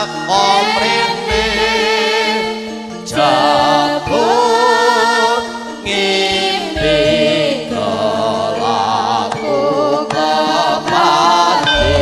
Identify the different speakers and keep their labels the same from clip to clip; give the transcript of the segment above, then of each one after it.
Speaker 1: Teko mrene jebul ngimpi kelaku kepati.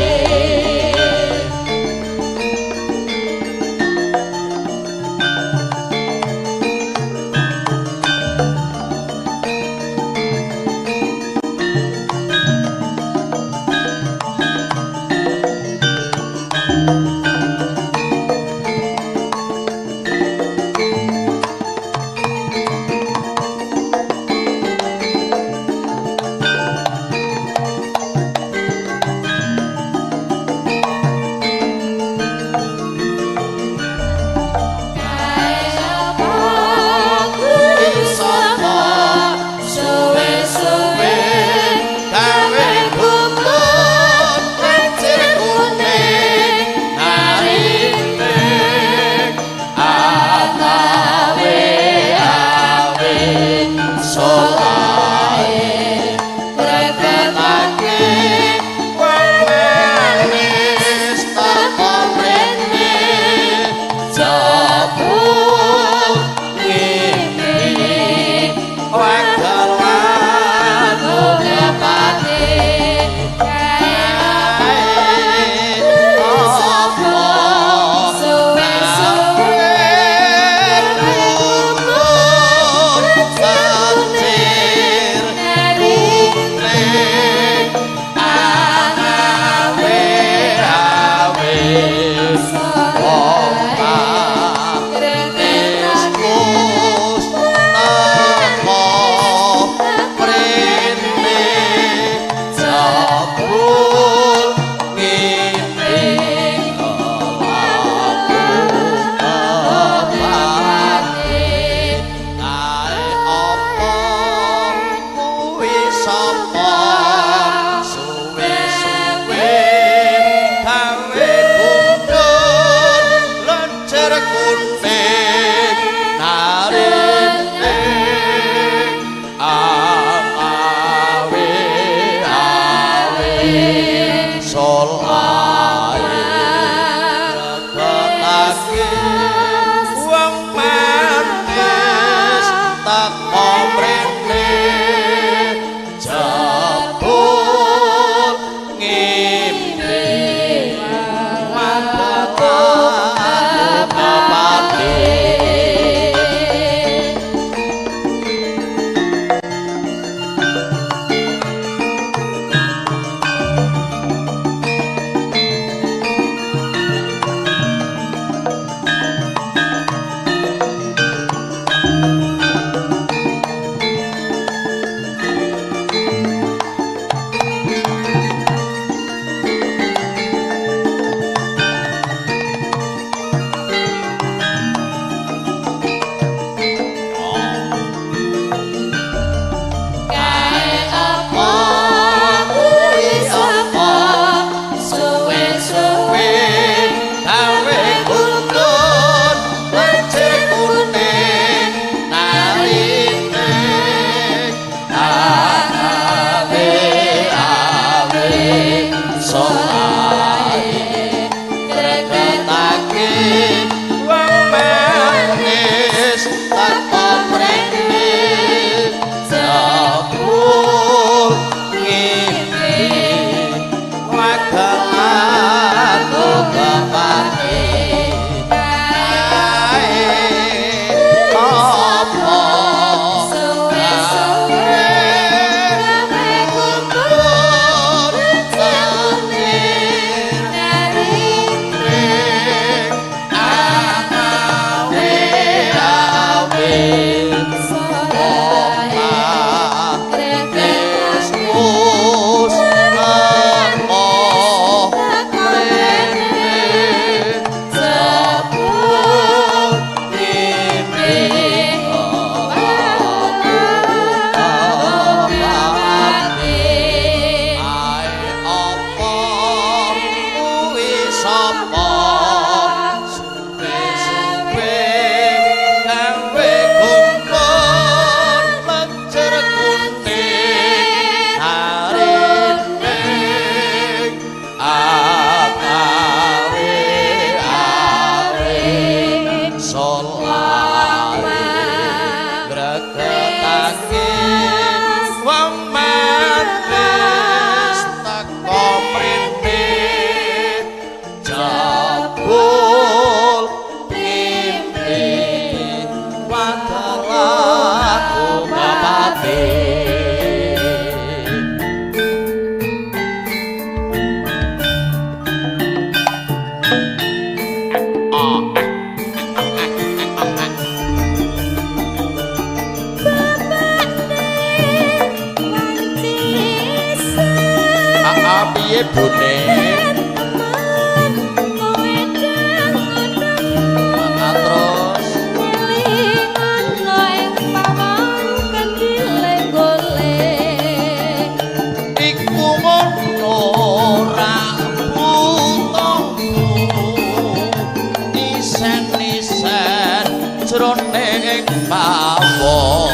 Speaker 1: ning pawon.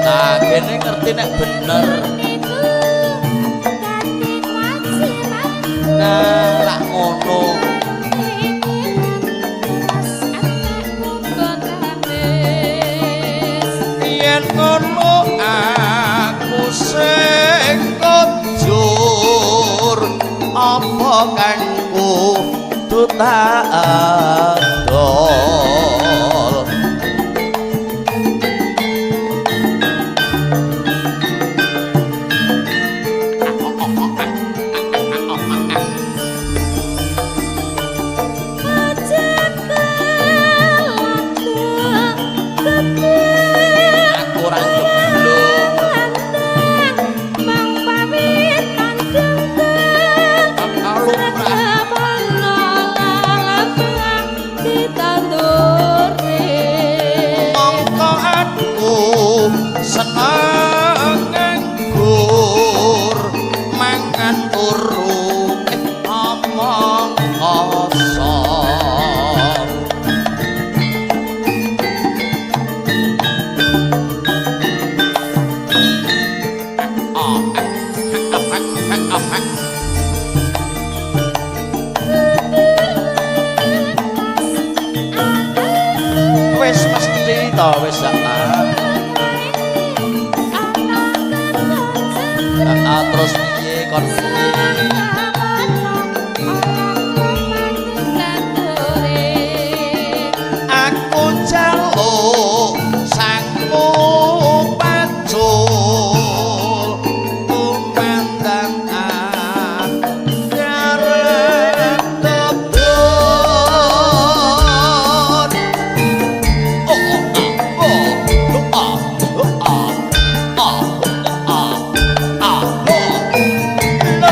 Speaker 1: Nah, kene ngerti nek bener. Nah, lak ngono. Yen ngono aku sing kujur apa kang kudu tak adol. Aku ora geblung. Lumrah. Mongko aku seneng nganggur mangan turu omong kosong. Wis mesti to wis terus piye kon piye? Aku njaluk sangmu pacul tumandang ngarep tebon. Oh oh oh oh oh oh oh oh oh.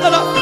Speaker 1: Elok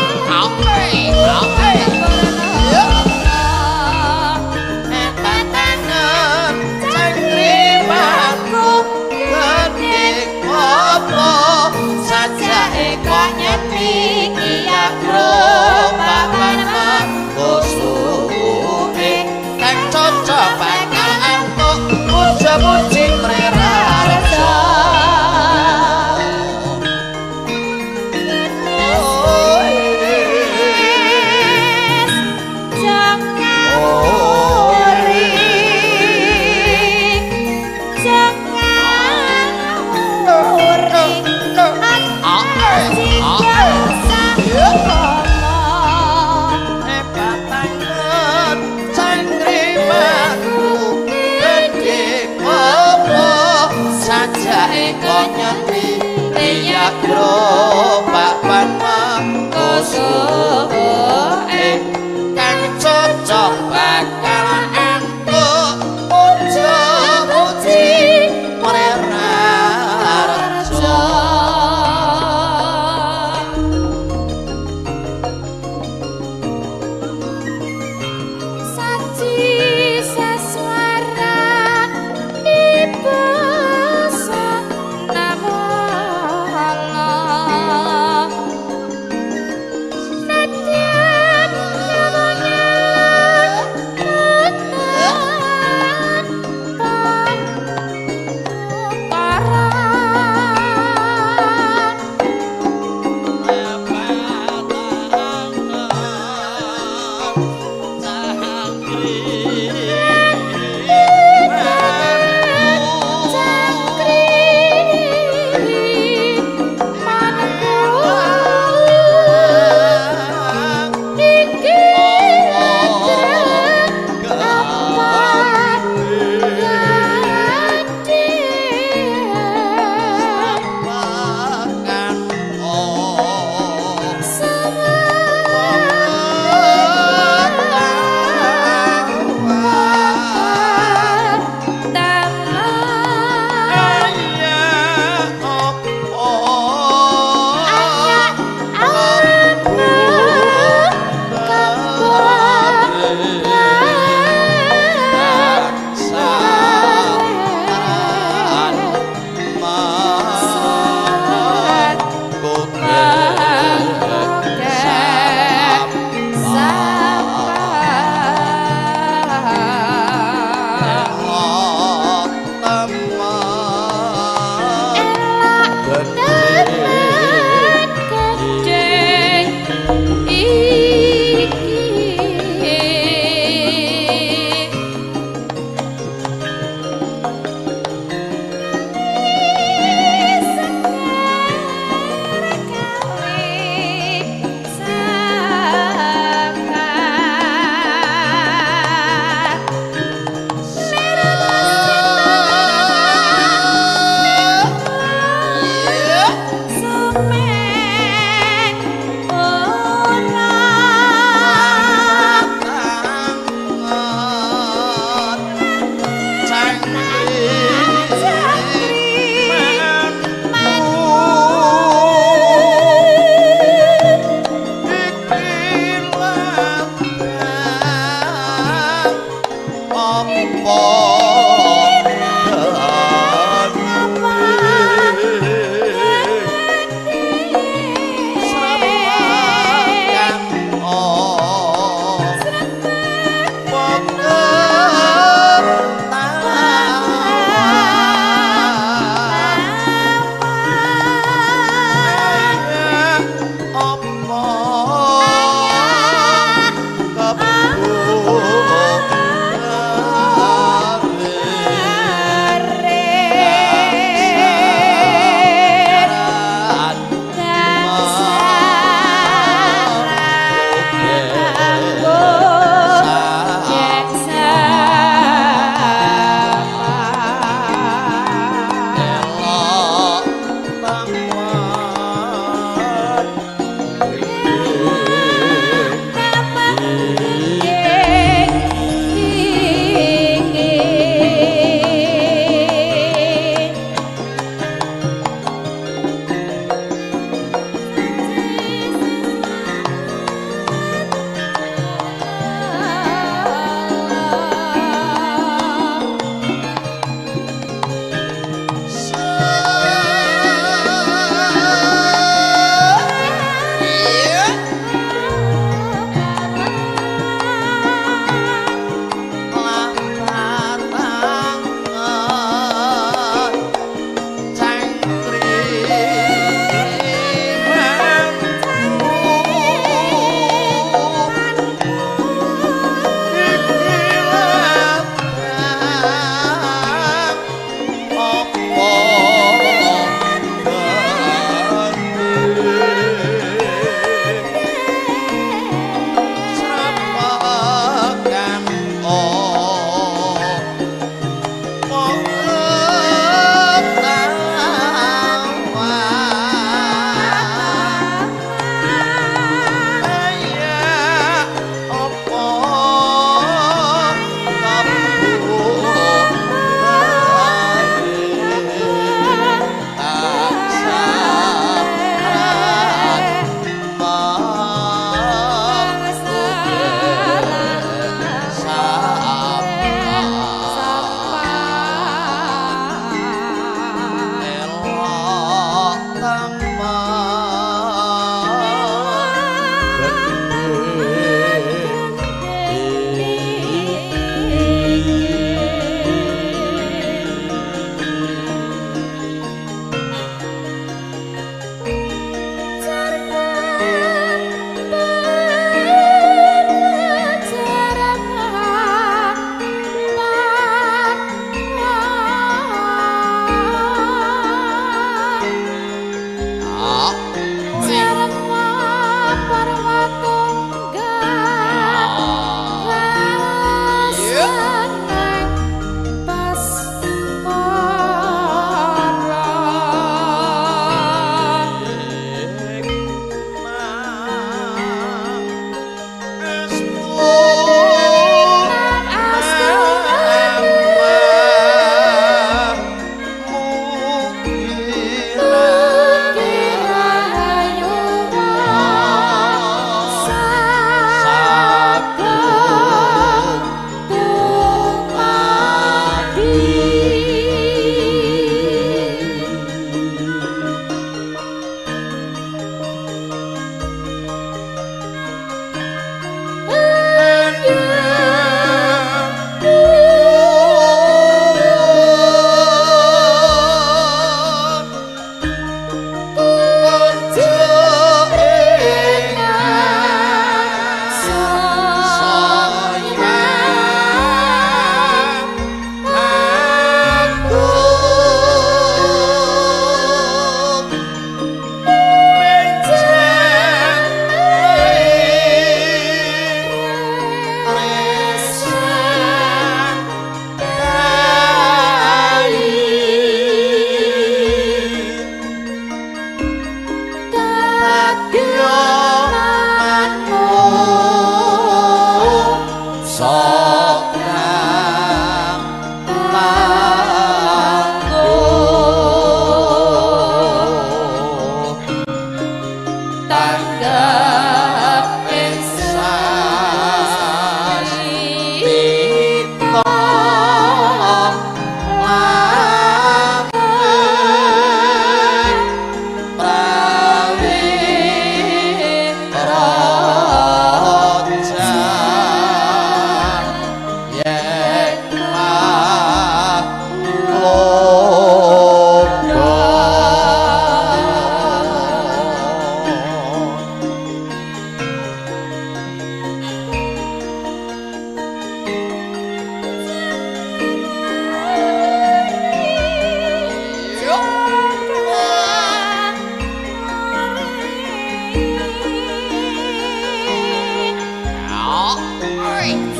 Speaker 1: Oi.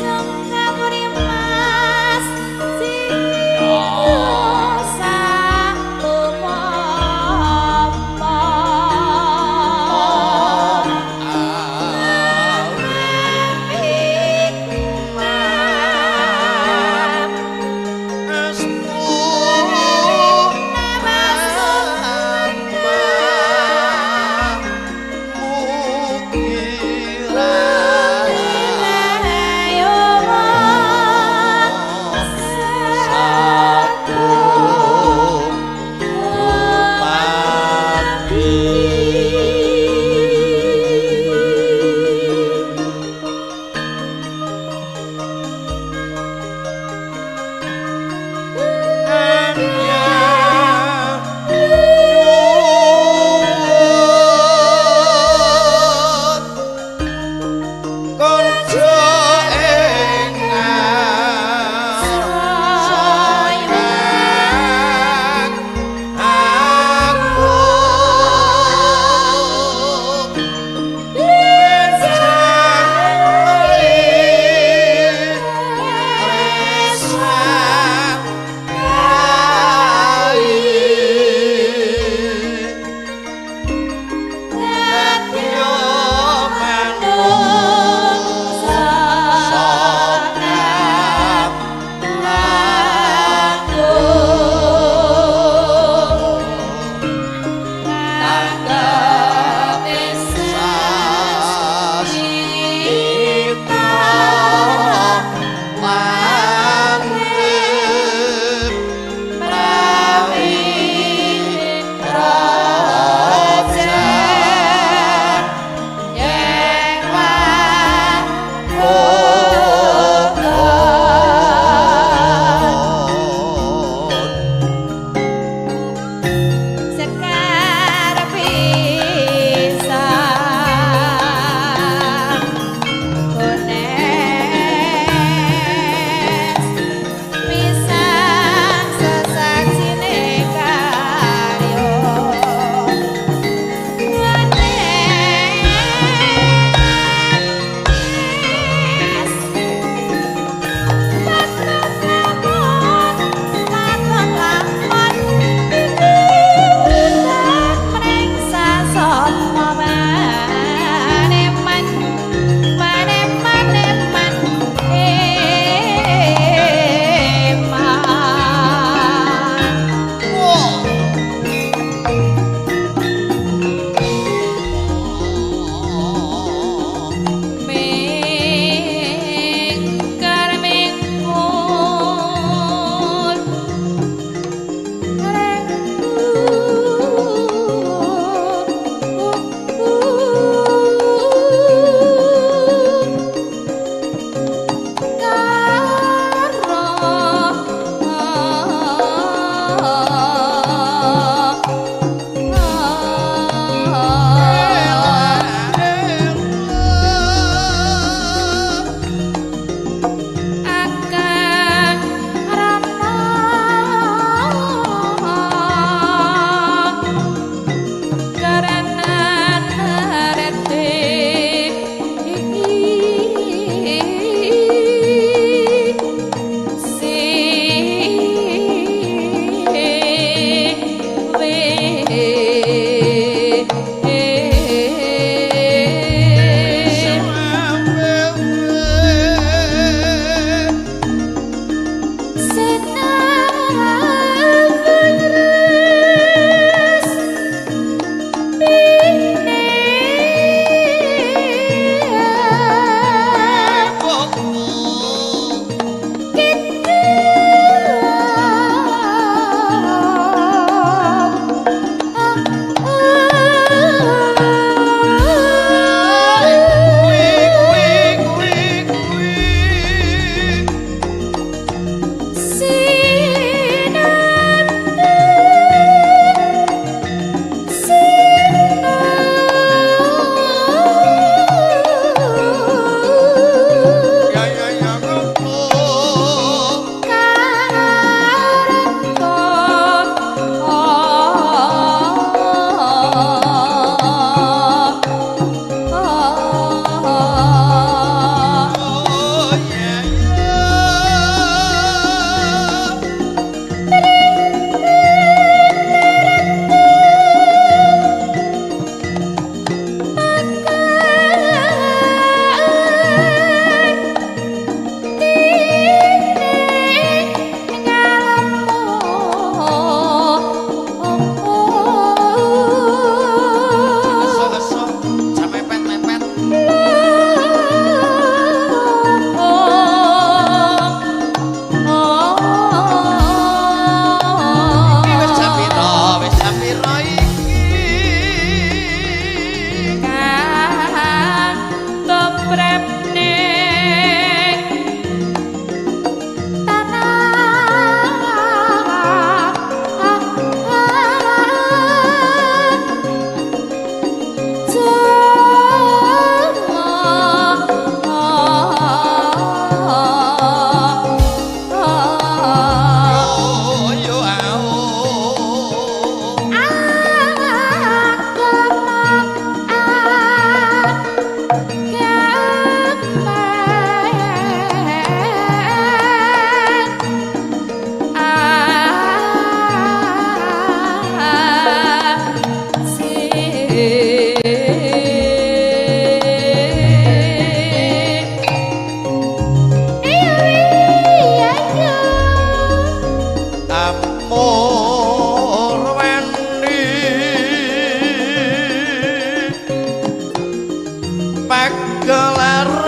Speaker 1: Pagelaran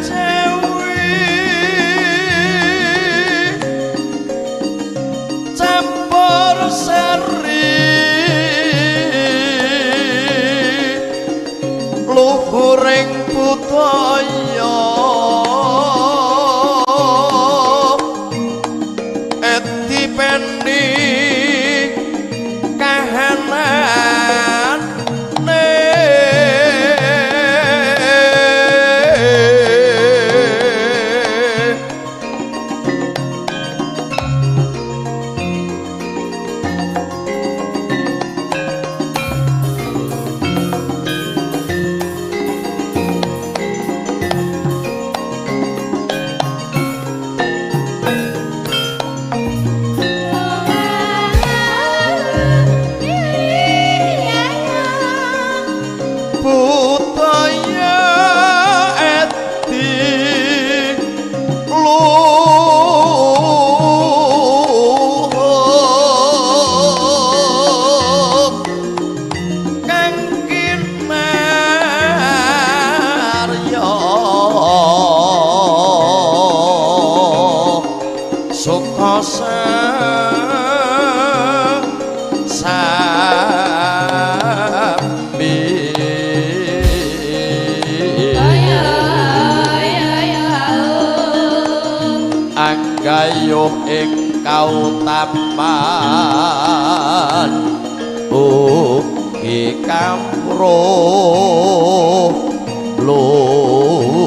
Speaker 1: Jawi campur sari luhuring budaya edi pendi kahanan. Budaya edi luhur kang kinarya suka sambi. Anggayuh ing kautaman ugi kamruh luhur.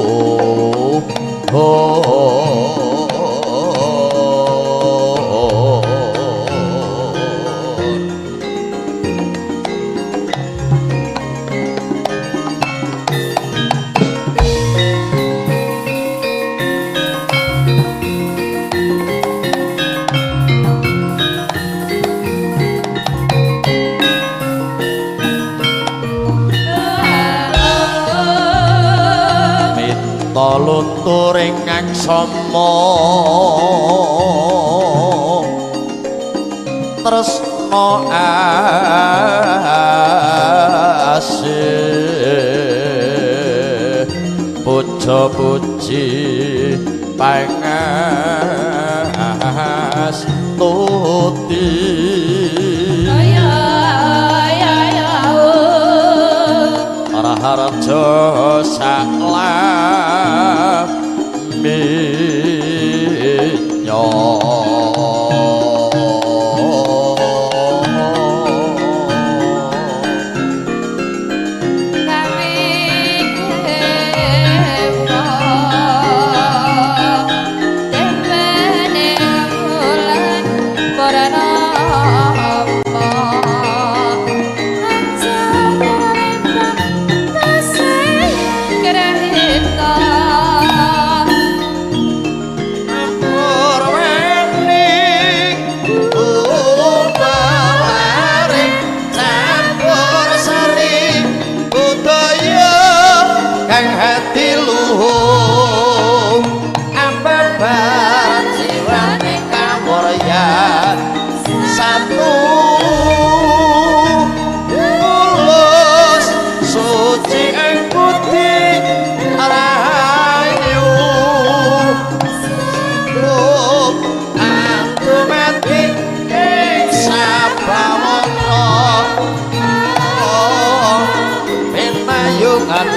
Speaker 1: Minta lunturing aksama tresna asih puja puji pangastuti. Raharja saklaminya.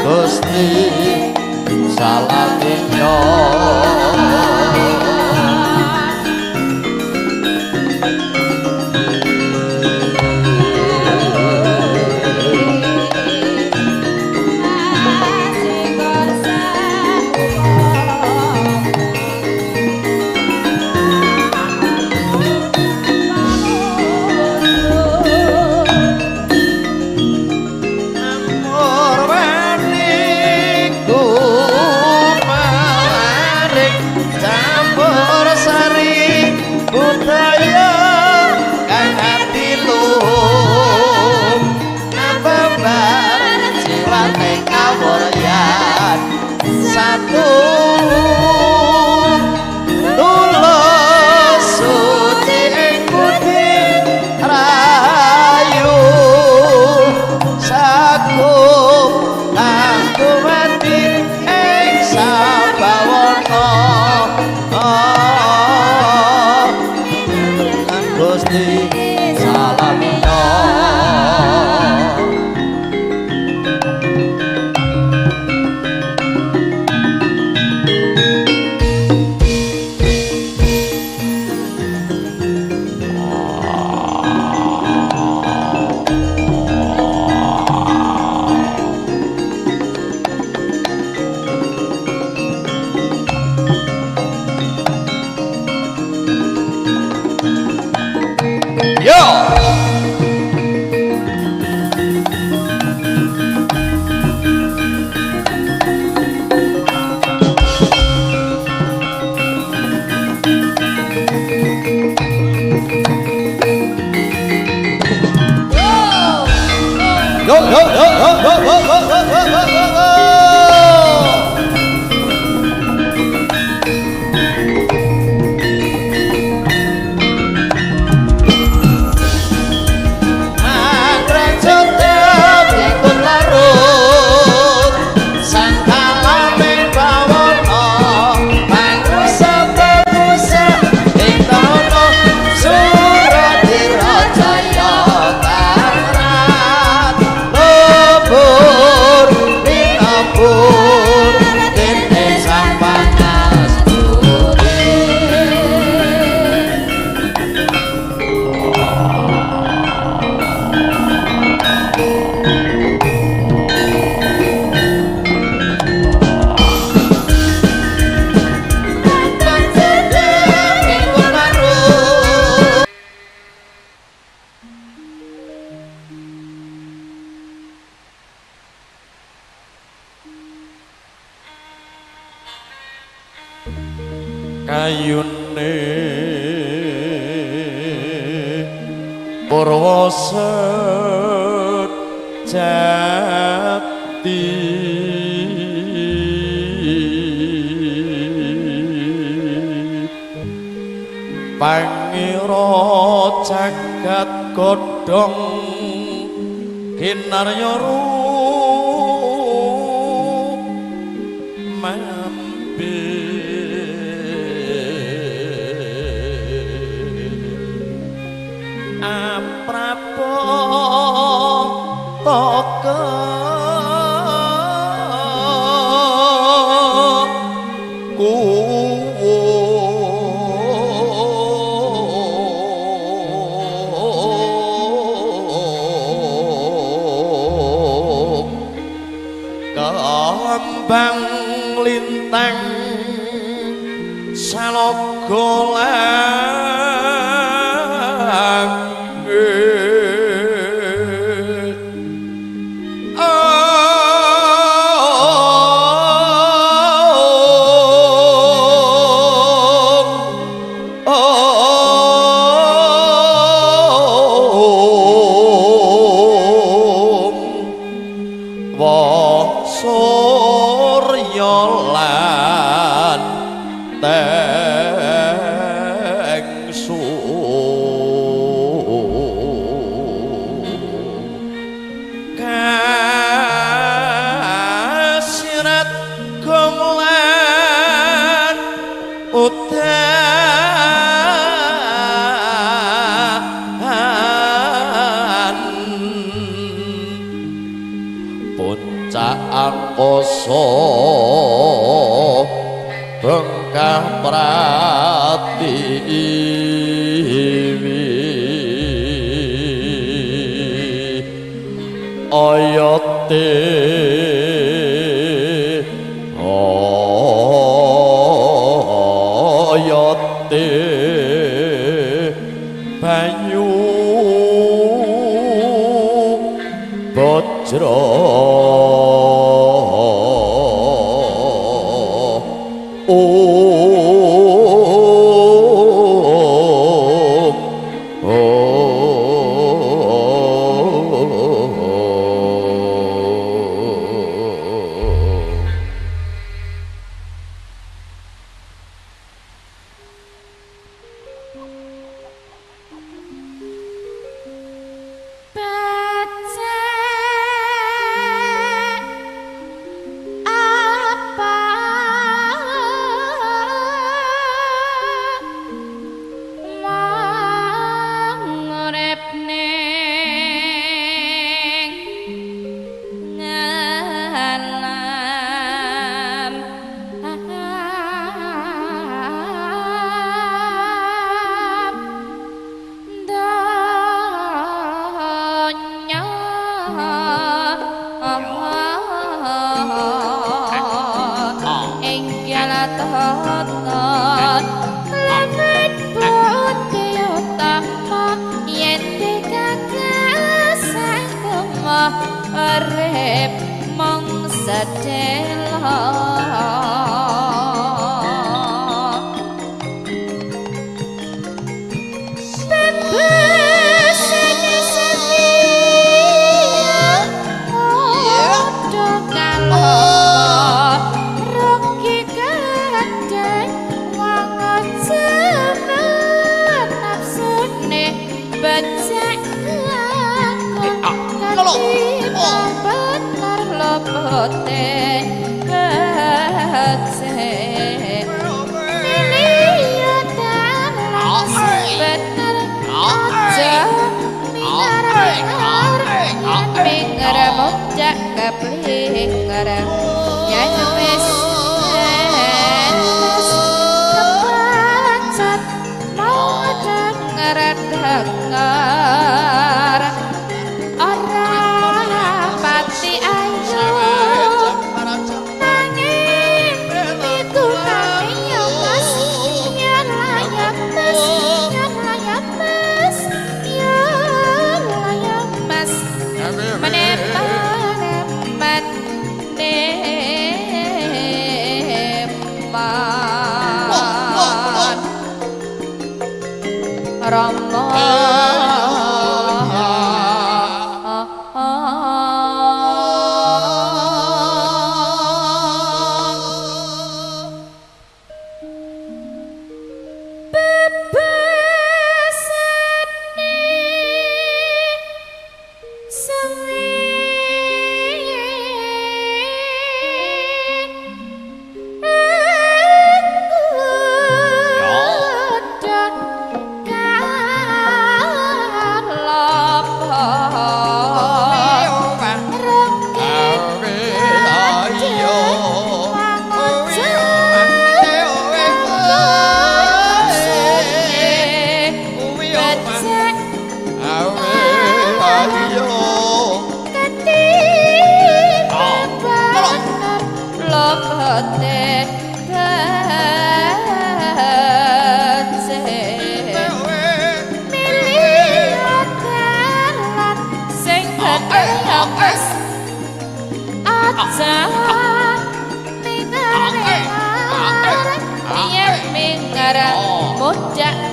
Speaker 1: Gusti salaminya. Kayune purwa sejati pangira jagat godhong kinarya rumambi aprapa toke kembang lintang salaga langit. Surya lan tengsu kasirat gong lan udan puncak angkasa bengkah pratiwi oyote oyote banyu bajra.
Speaker 2: Urip mung sedhela menepan. Rama.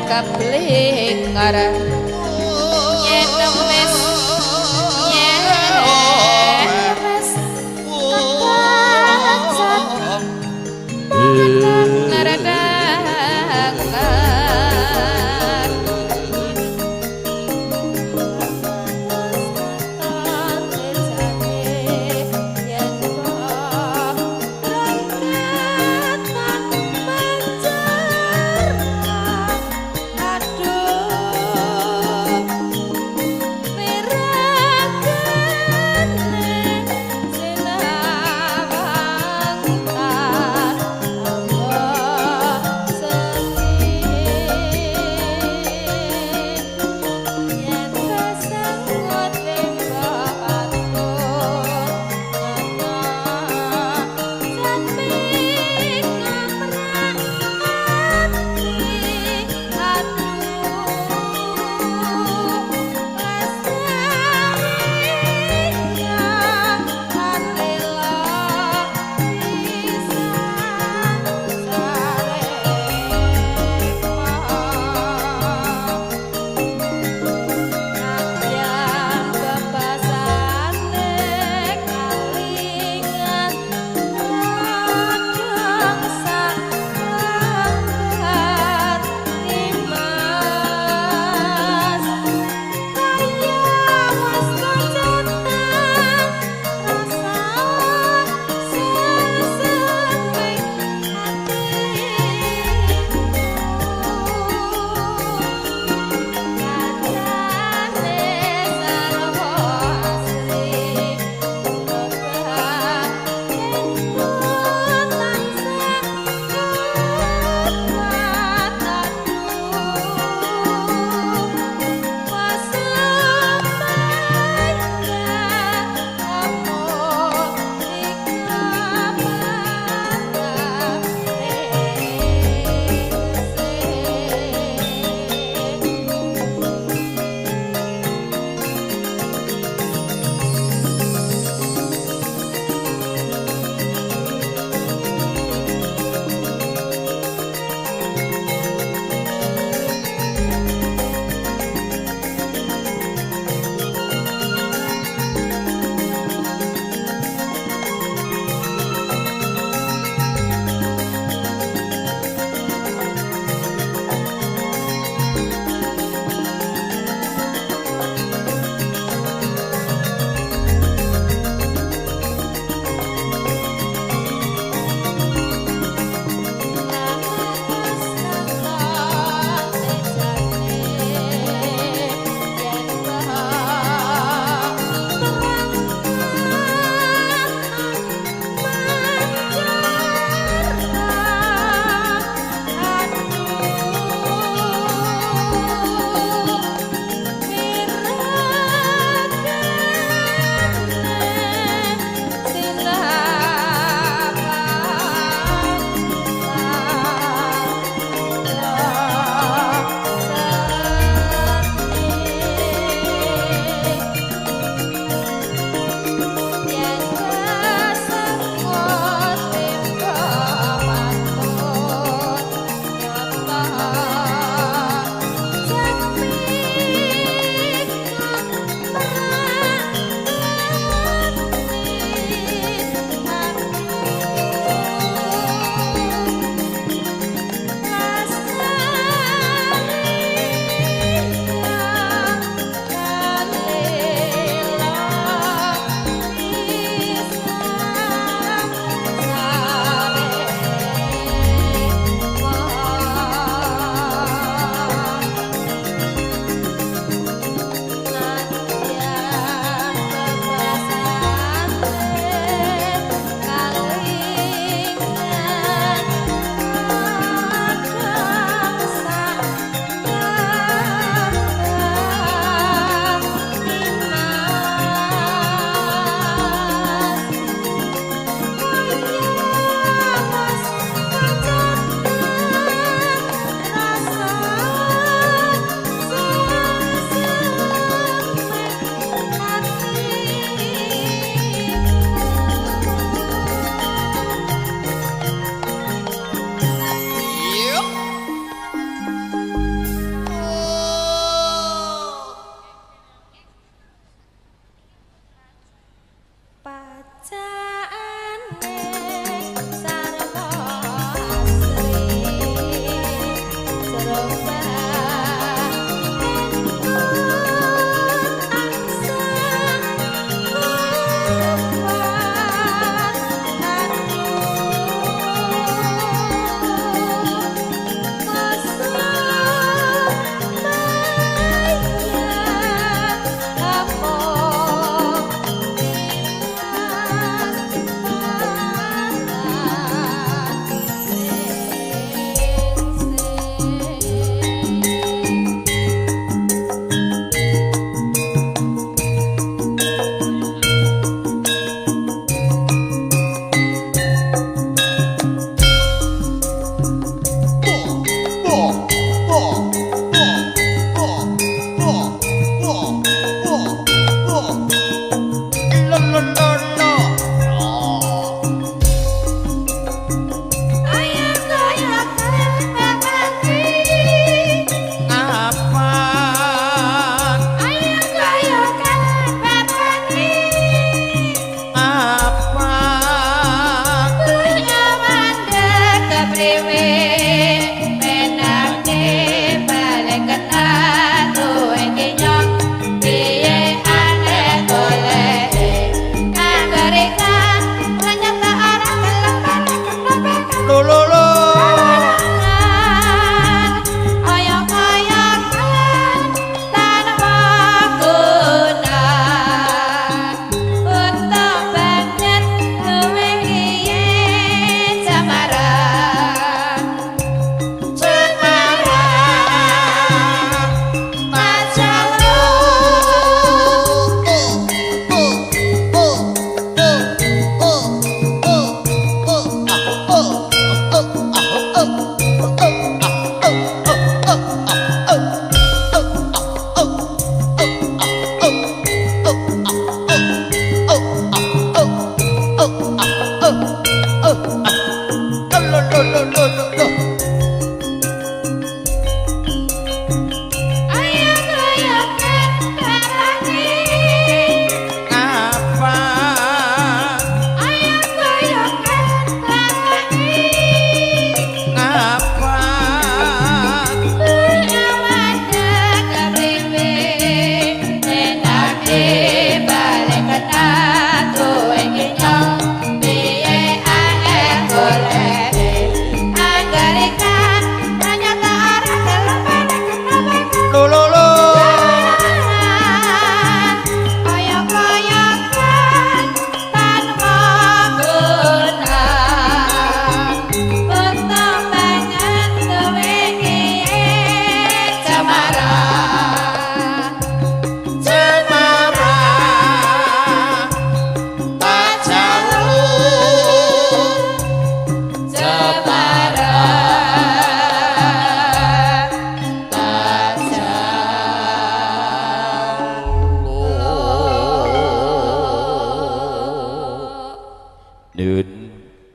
Speaker 2: Keblinger yen wis yen wis kepacat ngeredangan aduh.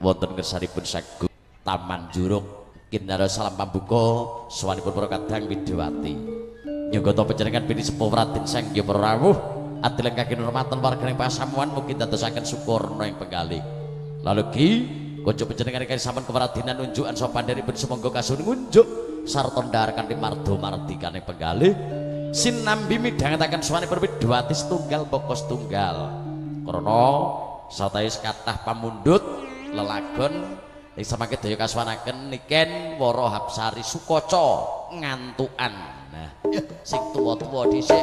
Speaker 1: Wonten ngersanipun sagu Taman Juruk kinara salam pambuka sowanipun para kadang widewati. Nyuga panjenengan bini sepuh Raden Sang Hyang Para Rawuh adil ingkang kinurmatan warganing pasamuan mugi dadosaken sukurna ing penggalih. Lalu ki kanca panjenengan ingkang sampun kepradinan unjukan sapa pandheripun sumangga kasuwun ngunjuk sarta ndhahar kanthi marda mardikaning penggalih sinambi midhangetaken sowanipun widewati setunggal baka setunggal. Krana satawis kathah pamundhut lelagon ing samangke daya kasuwanaken Niken Wara Hapsari Sukaca ngantukan. Nah, sing tuwa-tuwa dhisik.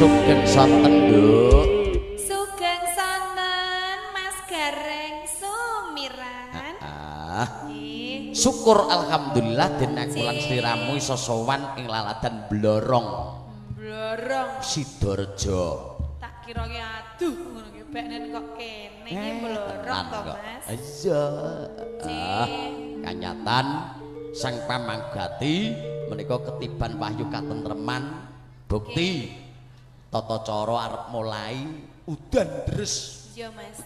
Speaker 1: Sugeng sonten, Nduk.
Speaker 2: Sugeng sonten Mas Gareng Sumiran.
Speaker 1: Syukur alhamdulillah den aku lan sliramu iso sowan ing laladan Blorong.
Speaker 2: Blorong
Speaker 1: Sidoarjo.
Speaker 2: Tak kira ki aduh ngono ki beknen kok kene iki Blorong to, Mas.
Speaker 1: Iya. Kanyatan Sang Pamanggati menika ketiban wahyu katentreman bukti tata cara arep mulai udan deres.
Speaker 2: Iya Mas.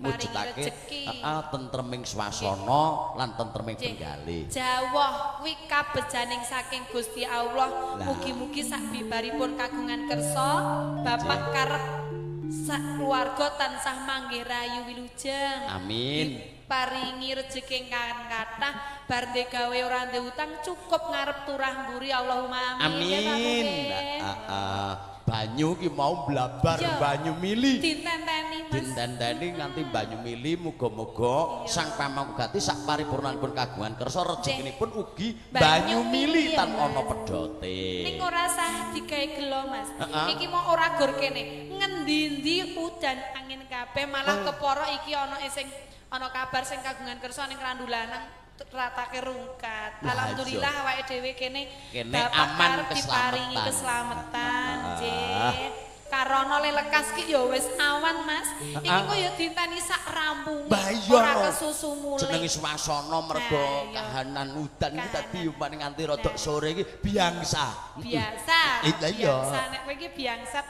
Speaker 1: Mujudake heeh tentreming swasana lan tentreming penggalih.
Speaker 2: Jawah kuwi kabejaning saking Gusti Allah. Mugi-mugi sak bibaripun kagungan kersa bapak karep sak keluarga tansah manggih rayu wilujeng.
Speaker 1: Amin.
Speaker 2: Paringi rejeki ingkang kathah bar ndek gawe ora ndek utang cukup ngarep turah mburi Allahumma amin.
Speaker 1: Amin. Heeh. Banyu ki mau blabar banyu mili.
Speaker 2: Dintenteni Mas.
Speaker 1: Dintenteni nganti banyu mili muga-muga Sang Pamanggati sak paripurnanipun kagungan kersa rezekinipun ugi banyu mili tan ana pedote.
Speaker 2: Ning ora sah digawe gelo Mas. Iki mau ora gur kene. Ngendi-endi udan angin kabeh malah kepara iki ana sing ana kabar sing kagungan kersa ning Randulanang ratake rungkat. Alhamdulillah awake dhewe kene aman diparingi keselamatan. Nggih. Karana lekas ki ya wis awan Mas. Iki kok ya dinteni sak rampunge ora kesusu mulih.
Speaker 1: Jenenge swasana mergo kahanan udan iki dadi umpamane nganti rodok sore iki biangsa.
Speaker 2: Biasa.
Speaker 1: Iya.
Speaker 2: Biasa nek kowe iki biangsat.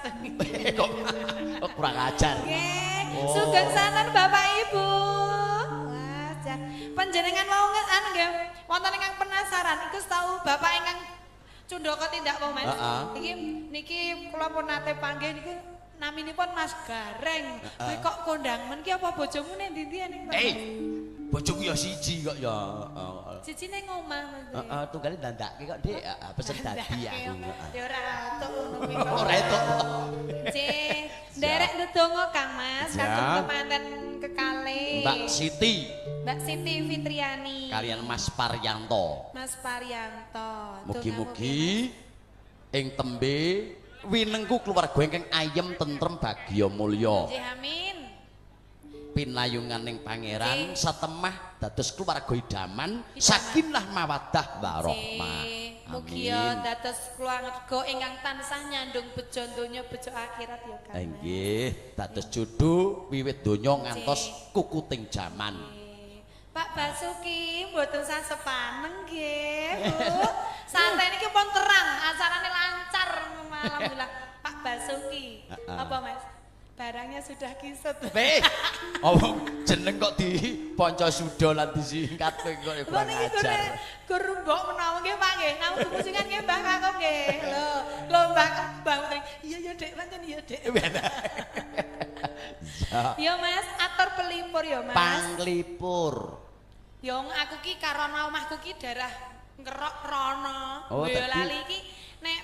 Speaker 1: Kok kurang ajar.
Speaker 2: Nggih. Sugeng santen Bapak Ibu. Panjenengan mau anu nggih wonten ingkang penasaran iku tau bapak ingkang cundaka tindak apa Mas? Iki niki kula pun nate panggih niku naminipun Mas Gareng. Kowe kok kondang men ki apa bojomu ning ndi-ndi ning
Speaker 1: bojoku ya siji kok ya.
Speaker 2: Siji ning omah Mas.
Speaker 1: Heeh, tunggale ndandake kok Dik. Heeh, pesen dadi aku.
Speaker 2: Ya ora entuk ngono kuwi.
Speaker 1: Ora entuk.
Speaker 2: Cih, nderek ndedonga Kang Mas kagem kemanten kekalih.
Speaker 1: Mbak Siti.
Speaker 2: Mbak Siti Fitriani.
Speaker 1: Kalian Mas Paryanto.
Speaker 2: Mas Paryanto.
Speaker 1: Mugi-mugi ing tembe winengku keluarga ingkang ayem tentrem bagya mulya.
Speaker 2: Nggih, amin.
Speaker 1: Pinayunganing pangeran satemah dados keluarga idaman sakinah mawaddah warahmah.
Speaker 2: Mugi dados keluarga ingkang tansah nyandung bejo donya bejo akhirat ya Kang.
Speaker 1: Nggih, dados judu wiwit donya ngantos kukuting jaman.
Speaker 2: Pak Basuki mboten sah sepaneng nggih, Bu. Santai niki pun terang, acarane lancar alhamdulillah. Pak Basuki. Apa Mas? Barangnya sudah kisut.
Speaker 1: Weh, apa jeneng kok di Pancasuda lan disingkat kowe kok kurang ajar.
Speaker 2: Gur mbok menawa nggih Pak nggih. Namung kumusingan nggih Mbah Kakung nggih. Lho, lho Mbah Mbah Putri. Iya ya Dik, pancen iya Dik. Ya Mas, atur pelipur ya Mas.
Speaker 1: Panglipur.
Speaker 2: Ya aku ki karana omahku ki darah ngerok rono.
Speaker 1: Oh,
Speaker 2: Boyolali iki nek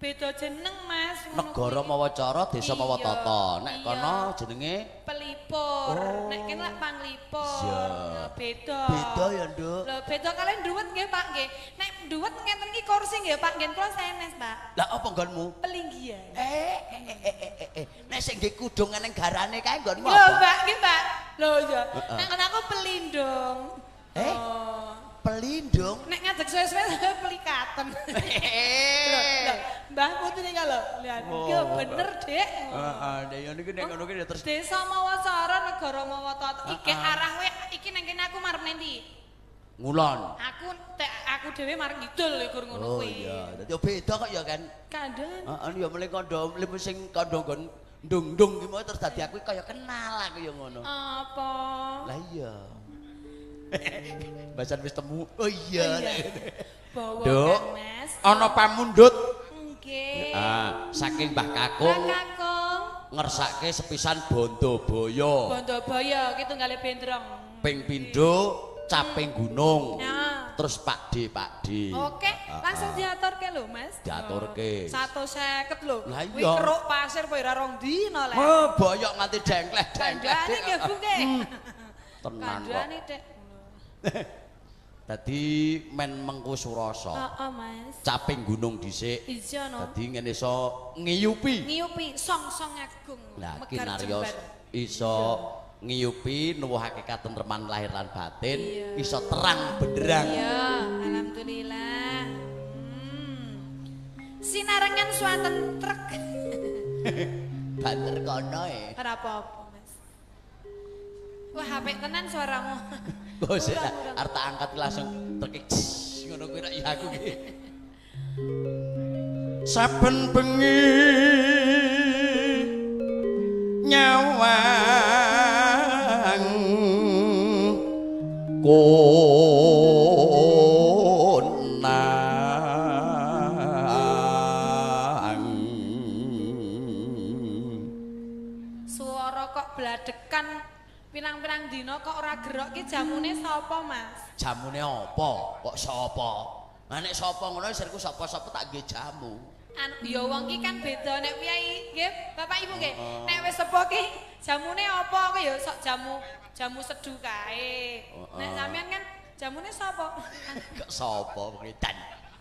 Speaker 2: beda jeneng Mas.
Speaker 1: Negara mawa cara, desa mawa tata. Nek kono jenenge
Speaker 2: Pelipur. Rolikur.
Speaker 3: Oh.
Speaker 2: Nek kene lak panglipur.
Speaker 3: Iya.
Speaker 2: Beda.
Speaker 3: Beda ya, Nduk.
Speaker 2: Lho, beda kalian duwet nggih, Pak nggih. Nek duwet ngenten iki kursi nggih, Pak, nggih kula sanes, Pak.
Speaker 3: Lah apa nggonmu?
Speaker 2: Pelinggihan.
Speaker 3: Nek sing nggih kudung nang garane kae nggonmu
Speaker 2: Lho,
Speaker 3: apa?
Speaker 2: Mbak, nggih, Mbak. Lho iya.
Speaker 3: Heeh.
Speaker 2: Nek ngono aku pelindung. Oh.
Speaker 3: Pelindung.
Speaker 2: Nek ngadeg suwe-suwe pelikaten. Lho, lho, Mbah Putri nika lho. Lihat,
Speaker 3: Oh.
Speaker 2: iki bener, Dik.
Speaker 3: Heeh, nek yo niki nek ngono ki ya terus
Speaker 2: Desa mawa cara, negara mawa tata. Iki arah kowe iki nang kene aku marep nendi?
Speaker 3: Ngulon.
Speaker 2: Aku aku dhewe marep ngidul iku ngono
Speaker 3: Oh
Speaker 2: kuwi.
Speaker 3: iya, dadi beda kok ya kan.
Speaker 2: Kandhan.
Speaker 3: Heeh, ya mulai kandha limu sing kandha nggon ndung-ndung ki mau terus dadi aku kaya kenal aku ya ngono.
Speaker 2: Apa?
Speaker 3: Lah iya. Bacan wis temu. Oh iya.
Speaker 2: Bawa
Speaker 1: Nduk.
Speaker 2: kan, Mas.
Speaker 1: Ana pamundhut.
Speaker 2: Nggih.
Speaker 1: Ah, saking Mbah
Speaker 2: Mbah
Speaker 1: Kakung
Speaker 2: Kakung.
Speaker 1: ngersake sepisan Bondobaya.
Speaker 2: Bondobaya ki tunggale bendrong.
Speaker 1: Ping pindho caping gunung.
Speaker 2: Ya.
Speaker 1: Terus Pak D, Pak D.
Speaker 2: Oke, langsung diaturke lho, Mas.
Speaker 1: Diaturke.
Speaker 2: 150 lho.
Speaker 1: Lah
Speaker 2: Kuwi
Speaker 1: iya.
Speaker 2: keruk pasir apa ora rong dina lek.
Speaker 1: Oh, boyok nganti dengkleh-dengkleh.
Speaker 2: Kandhane nggih, Bu nggih.
Speaker 1: Tenan kok.
Speaker 2: Kandhane, Dek.
Speaker 1: Dadi men mengku surasa.
Speaker 2: Heeh, Mas.
Speaker 1: Caping gunung dhisik.
Speaker 2: Iya no.
Speaker 1: Dadi ngene iso ngiyupi.
Speaker 2: Ngiyupi song-song agung.
Speaker 1: Lah
Speaker 2: Megar
Speaker 1: kinarya
Speaker 2: jembar.
Speaker 1: iso ngiyupi nuwuhake katentreman lahir lan batin,
Speaker 2: Iya.
Speaker 1: iso terang benderang.
Speaker 2: Iya, alhamdulillah. Sinarengan swanten trek.
Speaker 3: Banter kono e.
Speaker 2: Ora apa-apa, Mas. Wah, apik tenan suaramu.
Speaker 1: Kok sik arep tak angkat langsung terkik ngono kuwi rak ya aku ki. Saben bengi nyawang konang.
Speaker 2: Suara kok bladekan pirang-pirang dina kok ora gerok ki jamune sapa, Mas?
Speaker 3: Jamune apa? Kok sapa? Lah nek sapa ngono sirku sapa-sapa tak nggih jamu.
Speaker 2: Anu ya wong ki kan beda nek piyai nggih, Bapak Ibu nggih. Nek wis sepuh ki jamune apa ki ya sok jamu jamu seduh kae. Nek sampean kan jamune sapa?
Speaker 3: Kok sapa ngedan?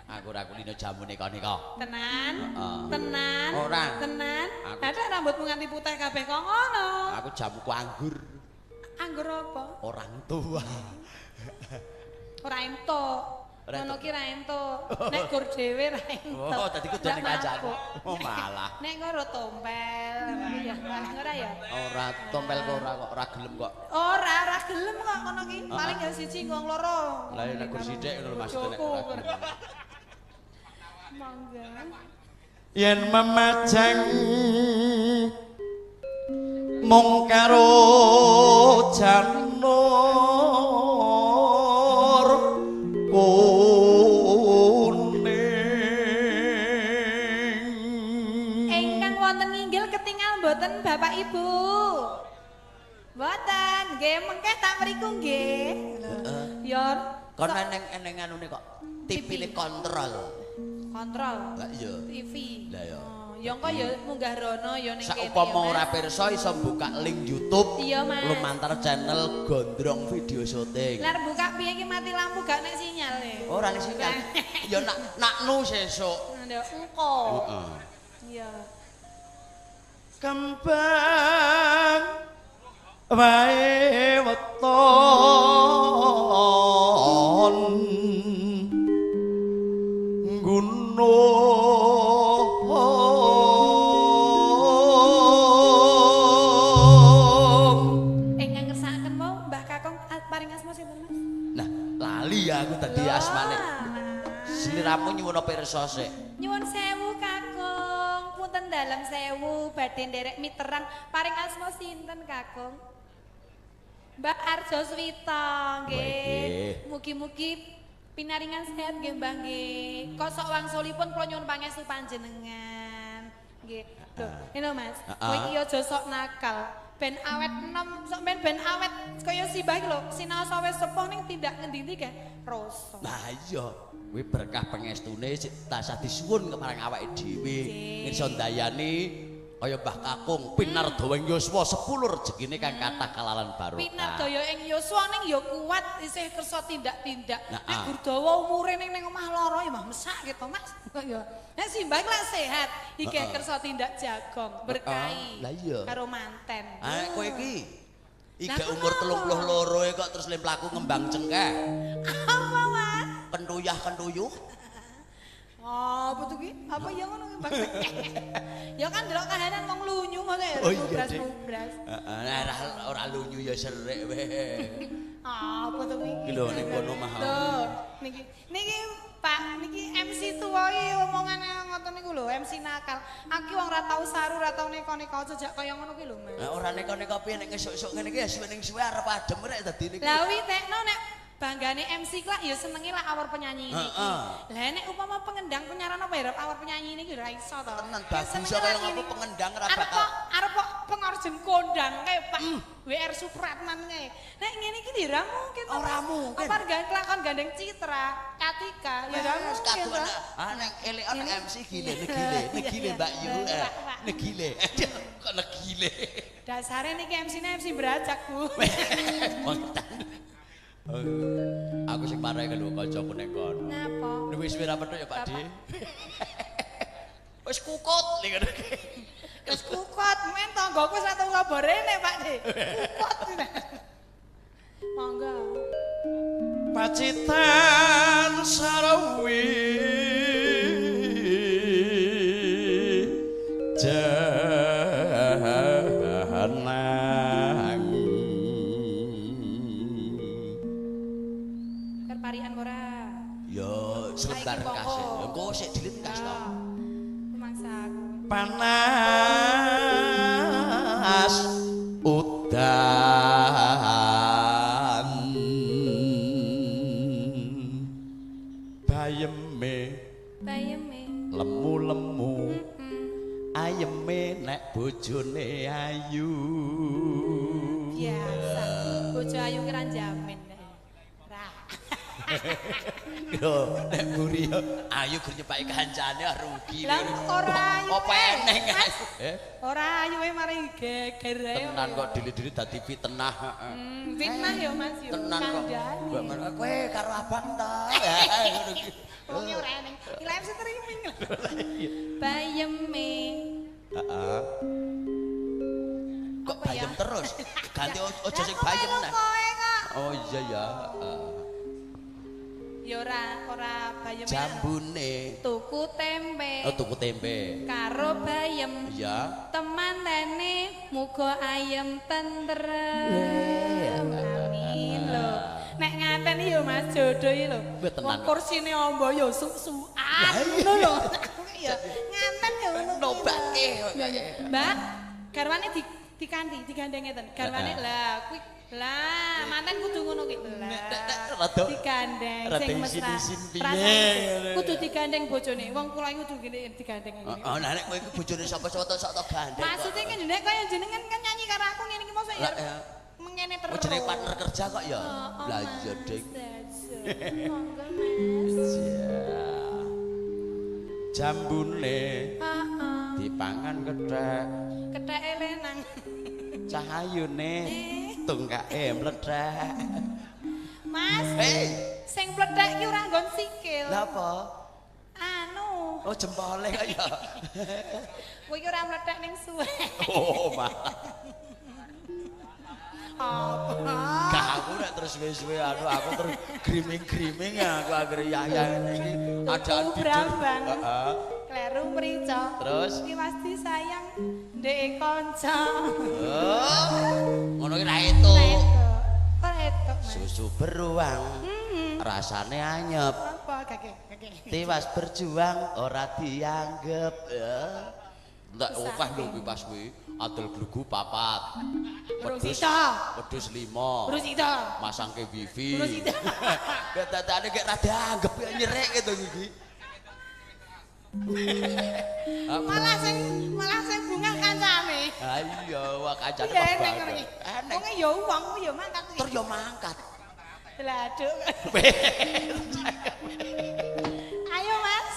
Speaker 3: Aku ora kulino jamune kok nika.
Speaker 2: Tenan?
Speaker 3: Heeh.
Speaker 2: Tenan?
Speaker 3: Ora.
Speaker 2: Tenan?
Speaker 3: Aku-
Speaker 2: Ada rambutmu nganti putih kabeh kok ngono.
Speaker 3: Aku jamuku anggur
Speaker 2: Anggur apa?
Speaker 3: orang tua.
Speaker 2: Ora entuk.
Speaker 3: Ora
Speaker 2: Ngono
Speaker 3: entuk.
Speaker 2: ki ra entuk. Nek gur dhewe ra entuk.
Speaker 3: Oh, dadi kudu ning kancaku. Oh, malah.
Speaker 2: Nek ngono tompel, ya paling ora ya.
Speaker 3: Ora tompel kok ora kok ora gelem kok.
Speaker 2: Ora, ora gelem kok ngono ki. Paling ya siji ngong loro.
Speaker 3: Lah nek gur sithik ngono lho maksudnya nek ora gelem.
Speaker 2: Monggo.
Speaker 1: Yen memajang mung karo janur kuning.
Speaker 2: Ingkang wonten nginggil ketingal mboten Bapak Ibu? Mboten, nggih mengke tak mriku nggih. Ya
Speaker 3: Kon eneng-eneng anune kok TV-ne kontrol.
Speaker 2: Kontrol.
Speaker 3: Lah iya.
Speaker 2: TV.
Speaker 3: Lah iya.
Speaker 2: Oh, ya engko ya munggah rono ya ning kene.
Speaker 1: Saupama
Speaker 2: ya,
Speaker 1: ora
Speaker 2: Mas.
Speaker 1: pirsa iso buka link YouTube.
Speaker 2: Iya, Mas.
Speaker 1: Lumantar channel Gondrong Video Syuting.
Speaker 2: Lah buka piye iki mati lampu gak nek sinyal e.
Speaker 3: Ora nek sinyal. Ya nak naknu sesuk.
Speaker 2: Nduk engko.
Speaker 1: Heeh.
Speaker 2: Iya.
Speaker 1: Kembang wae weton gunung.
Speaker 2: Ingkang ngersakaken mau Mbah Kakung paring asma sinten Mas?
Speaker 3: Nah, lali ya aku tadi asmane. Sliramu nyuwun pirsa sik.
Speaker 2: Nyuwun sewu Kakung, punten dalem sewu badhe nderek miterang paring asma sinten Kakung? Mbah Arjo Swita nggih. Mugi-mugi pinaringan sehat nggih Mbah nggih. Kosok wangsulipun kula nyuwun pangestu panjenengan. Nggih. Lho, ngene Mas, kowe iki aja sok nakal. Ben awet enom, sok ben awet kaya si Mbah iki lho, sinau wis sepuh ning tindak ngendi-endi kae rasa.
Speaker 3: Lah iya,
Speaker 1: kuwi berkah pangestune sik tansah disuwun kemarang awake dhewe. Iso ndayani Kaya Mbah Kakung pinardawa ing yuswa 10 rejekine kang kathah kalalan barokah.
Speaker 2: Pinardaya ing yuswa ning ya kuat isih kersa tindak-tindak.
Speaker 1: Nah,
Speaker 2: Nek Gurdawa umure ning omah lara ya mah mesak gitu Mas. Kok ya. Nek simbah lak sehat, iki kersa tindak jagong, berkahi.
Speaker 3: Lah iya.
Speaker 2: Karo manten.
Speaker 3: Ah kowe iki
Speaker 2: Lah,
Speaker 3: umur
Speaker 2: kenapa?
Speaker 3: 32 kok terus le mlaku ngembang cengkeh.
Speaker 2: Apa Mas?
Speaker 3: Kentuyah kentuyuh.
Speaker 2: Oh, apa tuh ki? Apa ya ngono ki, Bang? Ya kan delok kahanan wong lunyu ngono ya.
Speaker 3: Oh iya, Dik.
Speaker 2: Mubras.
Speaker 3: Heeh, nek ora lunyu ya serik weh.
Speaker 2: Apa tuh ki?
Speaker 3: Iki lho ning kono mah.
Speaker 2: Lho, niki niki Pak, niki MC tuwa iki omongane ngoten niku lho, MC nakal. Aku wong ora tau saru, ora tau neko-neko jejak kaya ngono kuwi lho, Mas.
Speaker 3: Nah, ora neko-neko piye nek esuk-esuk ngene iki ya suwe ning suwe arep adem rek dadi niki.
Speaker 2: Lah wi tekno nek banggane MC lak ya senenge lak awor penyanyi niki.
Speaker 3: Heeh.
Speaker 2: Lah nek upama pengendang penyaran apa ya awor penyanyi niki ora iso to.
Speaker 3: Tenan
Speaker 2: Ya
Speaker 3: bagus
Speaker 2: senenge
Speaker 3: kaya
Speaker 2: lak
Speaker 3: ngopo
Speaker 2: ngene.
Speaker 3: pengendang ora
Speaker 2: Arep
Speaker 3: bakal.
Speaker 2: kok arep kok pengorjen kondang kae Pak WR Supratman kae. Nek ngene iki ya ora mungkin to,
Speaker 3: Ora
Speaker 2: Mas.
Speaker 3: mungkin.
Speaker 2: Apa kelakon gandeng Citra, Katika ya ora
Speaker 3: Wes
Speaker 2: mungkin.
Speaker 3: kaduan
Speaker 2: to.
Speaker 3: ah nek elekan
Speaker 2: Ini.
Speaker 3: MC gile negile negile
Speaker 2: Iya,
Speaker 3: Mbak Yu.
Speaker 2: iya. Pak, Pak.
Speaker 3: Negile. Kok negile.
Speaker 2: Dasare niki MC-ne MC berajak, Bu.
Speaker 1: Aku sing marake lho kancaku ning kono.
Speaker 2: Napa?
Speaker 1: Wis ora petuk ya Pak Di. Wis kukut ning ngono iki.
Speaker 2: Wis kukut, men tanggoku wis ora tau ngabarene, Pak De. Kukut. Monggo.
Speaker 1: Pacitan Sarawi Jahanang
Speaker 2: Kerparian ora?
Speaker 3: Yo selembar
Speaker 2: Saiki
Speaker 3: kasih.
Speaker 2: monggo.
Speaker 3: Engko sik dilit kas to.
Speaker 2: Rumangsa aku.
Speaker 1: Panas udan bayeme
Speaker 2: Bayeme.
Speaker 1: lemu-lemu ayeme nek bojone ayu.
Speaker 2: Biasa. Bojo ayu ki ra jamin. Ra.
Speaker 3: Yo nek mburi yo ayu gur nyepaki kancane ah, rugi.
Speaker 2: Lah ora ayu.
Speaker 3: Apa eneng
Speaker 2: Mas?
Speaker 1: Eh,
Speaker 2: Ora ayu e mari geger ae.
Speaker 1: tenan kok dili-dili dadi fitnah. Heeh.
Speaker 2: Fitnah ya Mas yo.
Speaker 1: Tenan kok.
Speaker 2: Kandhani.
Speaker 3: Mbak Mar, kowe karo abang ta. Ngono ki.
Speaker 2: Wonge ora eneng. Iki live streaming. Bayeme.
Speaker 1: Heeh.
Speaker 3: Kok
Speaker 2: Apa ya?
Speaker 3: bayem terus? Ganti ojo sing bayem
Speaker 2: nah.
Speaker 3: nah.
Speaker 2: Kowe kok.
Speaker 1: Oh iya ya. Heeh.
Speaker 2: Ya ora ora bayeme.
Speaker 3: Jambune.
Speaker 2: Tuku tempe.
Speaker 1: Oh tuku tempe.
Speaker 2: Karo bayem.
Speaker 1: Iya.
Speaker 2: Temantene muga ayem tentrem. Amin lho. Nek ngaten yo Mas jodoh iki lho.
Speaker 1: Wah, tenan.
Speaker 2: Wong kursine amba yo suk-sukan ngono lho. Ya nganten yo ngono. kuwi lho.
Speaker 3: Nobake.
Speaker 2: Mbak, garwane di dikanti, digandeng ngeten. Garwane lah kuwi lah manten kudu ngono kuwi. Lah.
Speaker 1: Rada
Speaker 2: Digandeng
Speaker 1: rada
Speaker 2: sing mesra.
Speaker 1: isin-isin piye,
Speaker 2: Rasane Kudu digandeng bojone. Wong kula iki kudu ngene digandeng ngene.
Speaker 3: Oh, nah nek kowe iku bojone sapa-sapa tok sok tok gandeng.
Speaker 2: Maksudnya kan jenenge kaya jenengan kan nyanyi karo aku ngene iki mosok ya
Speaker 3: Lah, ya.
Speaker 2: mengene terus.
Speaker 3: Oh jenenge partner kerja kok ya.
Speaker 2: Oh,
Speaker 3: Lah iya, Dik.
Speaker 2: Monggo Mas.
Speaker 1: Iya. Jambune
Speaker 2: Heeh.
Speaker 1: dipangan kethek,
Speaker 2: Ketheke lenang.
Speaker 1: cahayune tungkake mlethek.
Speaker 2: Mas,
Speaker 3: Hei,
Speaker 2: sing pledhek iki ora nggon sikil.
Speaker 3: lah apa?
Speaker 2: Anu,
Speaker 3: Oh jempole kok ya.
Speaker 2: kowe iki ora mlethek ning suwe.
Speaker 1: Oh, malah.
Speaker 2: Apa?
Speaker 3: Gak aku nek terus suwe-suwe anu aku terus griming-griming aku anggere yaya ngene iki adaan
Speaker 2: Tuku
Speaker 3: tidur.
Speaker 2: brambang.
Speaker 3: Heeh.
Speaker 2: Kleru mrica.
Speaker 3: Terus?
Speaker 2: Iki pasti sayang ndek kanca.
Speaker 3: Oh. Ngono ki ra etuk.
Speaker 2: Kok etuk, Mas?
Speaker 3: Susu beruang. Rasane anyep.
Speaker 2: Apa kake? Kake.
Speaker 3: Tiwas berjuang ora dianggep. Ya.
Speaker 1: Entek akeh lho kuwi pas kuwi. Adol glugu 4.
Speaker 2: Urung
Speaker 1: Wedhus
Speaker 2: sida.
Speaker 1: wedhus 5.
Speaker 2: Urung sida.
Speaker 1: Masangke wifi.
Speaker 2: Urung sida.
Speaker 3: Gak dadane gak ra dianggep ya nyerek gitu iki.
Speaker 2: Malah sing bungah kancane.
Speaker 3: Ha iya, wah kancane
Speaker 2: Iya
Speaker 3: kok
Speaker 2: eneng ngono iki.
Speaker 3: Eneng.
Speaker 2: Wonge ya wong kuwi ya mangkat kuwi.
Speaker 3: Tur yo mangkat.
Speaker 2: Bladuk. Ayo Mas.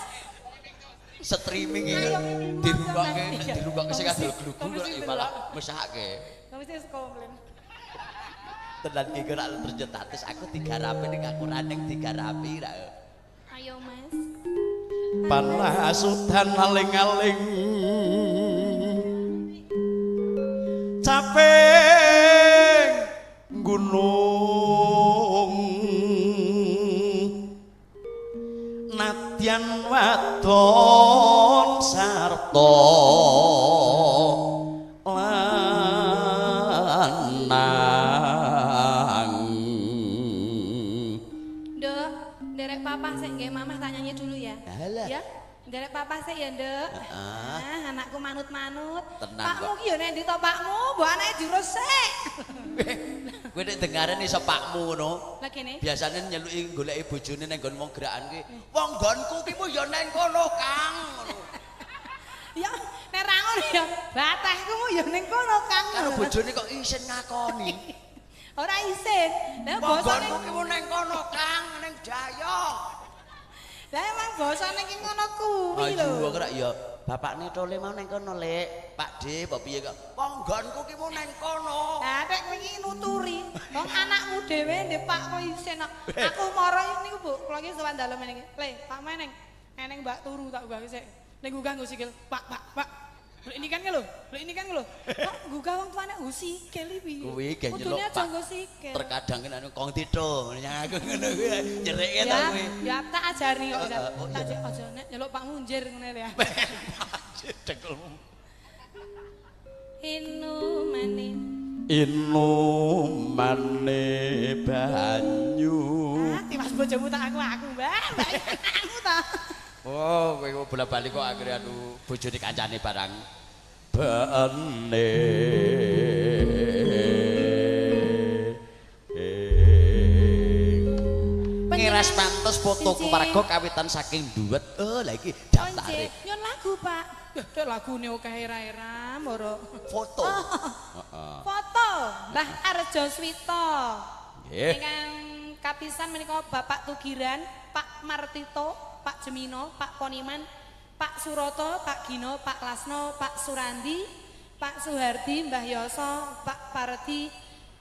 Speaker 3: Streaming iki dirungokke, dirungokke sing adol glugu kok ya malah mesake.
Speaker 2: Mesti komplain.
Speaker 3: Tenan iki ora terus nyetatis aku digarapi ning aku ra ning digarapi ra.
Speaker 2: Ayo Mas.
Speaker 1: Panas udan aling-aling. Caping gunung nadyan wadon sarta lanang.
Speaker 2: Nduk, nderek papa sik nggih, mamah tak nyanyi dulu ya.
Speaker 3: Alah.
Speaker 2: Ya. Nderek papa sik ya, Nduk.
Speaker 3: Heeh.
Speaker 2: Nah, anakku manut-manut.
Speaker 3: Tenang
Speaker 2: Pakmu ki ya nek ndi to pakmu, mbok anake diurus sik.
Speaker 3: Kowe nek dengaren iso pakmu ngono.
Speaker 2: Lah kene.
Speaker 3: Biasane nyeluki goleki bojone nang nggon wong gerakan kuwi. Wong nggonku ki mu ya nang kono, Kang. Ngono.
Speaker 2: Ya, nek ra ngono ya batahku mu ya ning kono, Kang.
Speaker 3: Karo bojone kok isin ngakoni.
Speaker 2: Ora isin. Lah
Speaker 3: Wong
Speaker 2: basane
Speaker 3: nggonku ki mu nang kono, Kang, ning Jaya.
Speaker 2: Lah emang basane ki ngono kuwi lho.
Speaker 3: Ayo kok ya bapakne tole mau nang kono, Lek. Pak D, apa piye kok? Wong nggonku ki mu nang kono.
Speaker 2: Lah nek kowe iki nuturi, wong anakmu dhewe ndek Pak kok isin kok. Aku moro niku Bu, kula iki sowan dalem ngene iki. Le, Pak meneng. Eneng Mbak turu tak gugah sik. Ning gugah nggo sikil. Pak, Pak, Pak. Lho ini kan lho, lho ini kan lho. Kok gugah wong tuane nggo sikil iki piye?
Speaker 3: Kuwi ge nyeluk
Speaker 2: Kudune aja
Speaker 3: Pak.
Speaker 2: nggo sikil.
Speaker 3: Terkadang kan anu kong tito, aku ngono kuwi nyerekke ta
Speaker 2: Ya,
Speaker 3: kuwi.
Speaker 2: ya tak ajari kok.
Speaker 3: Heeh, oh
Speaker 2: Tak
Speaker 3: iya.
Speaker 2: aja nek nyeluk Pakmu njir ngene ya.
Speaker 1: Cekelmu.
Speaker 2: Inumane.
Speaker 1: Inumane banyu.
Speaker 2: Ah, tiwas bojomu tak aku aku, Mbak. Mbak aku ta.
Speaker 3: Oh, kowe kok bola-bali kok akhire anu bojone kancane barang.
Speaker 1: Bene. Ngiras pantes foto keluarga kawitan saking duwet.
Speaker 3: Oh, lah iki daftare
Speaker 2: Nyon lagu, Pak. Dek lagune akeh era-era, mboro.
Speaker 3: foto.
Speaker 1: Heeh.
Speaker 2: Foto Mbah Arjo Swito.
Speaker 1: Nggih.
Speaker 2: Ingkang kapisan menika Bapak Tugiran, Pak Martito, Pak Jemino, Pak Poniman, Pak Suroto, Pak Gino, Pak Lasno, Pak Surandi, Pak Suhardi, Mbah Yoso, Pak Pardi,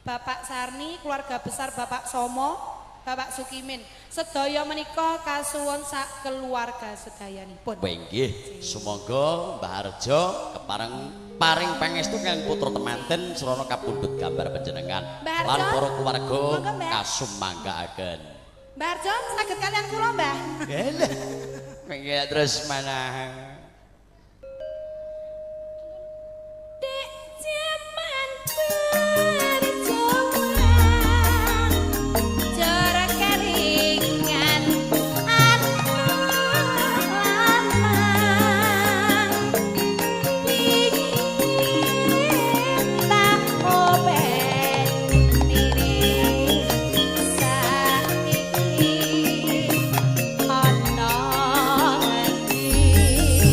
Speaker 2: Bapak Sarni, keluarga besar Bapak Somo, Bapak Sukimin. Sedaya menika kasuwun sak keluarga sedayanipun.
Speaker 1: Nggih, sumangga Mbah Arjo kepareng paring pangestu kang putra temanten srana kapundhut gambar panjenengan lan para keluarga kasumanggaaken.
Speaker 2: Mbah Arjo saged kalian kula, Mbah.
Speaker 3: Lah. Mengke terus mana?
Speaker 2: Dek jaman perjuangan cara keringan lanang pingin tak openi saiki ana ngendi.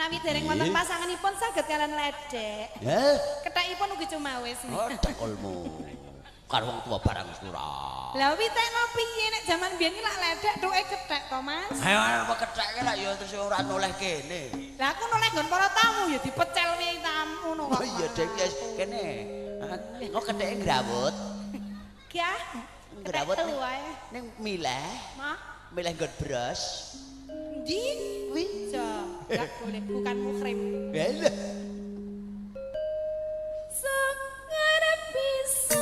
Speaker 2: Menawi dereng wonten pasanganipun saged kalian ledek.
Speaker 3: Heh.
Speaker 2: Kethekipun ugi cumawis.
Speaker 3: Oh, tekolmu. Karo wong tuwa barang wis ora.
Speaker 2: Lah witekno piye nek jaman biyen ki lak ledek tuke kethek to, Mas?
Speaker 3: Ayo apa kethek ki lak ya terus ora noleh kene.
Speaker 2: Lah aku noleh nggon para tamu ya dipecel piye tamu ngono kok.
Speaker 3: Oh iya dek ya kene. Kok ketheke grawut?
Speaker 2: Gah.
Speaker 3: Grawut ning mileh.
Speaker 2: Mah?
Speaker 3: Mileh nggon bros.
Speaker 2: Ndi?
Speaker 3: Kuwi.
Speaker 2: Enggak boleh, bukan muhrim.
Speaker 3: Lah.
Speaker 2: Sangar bisa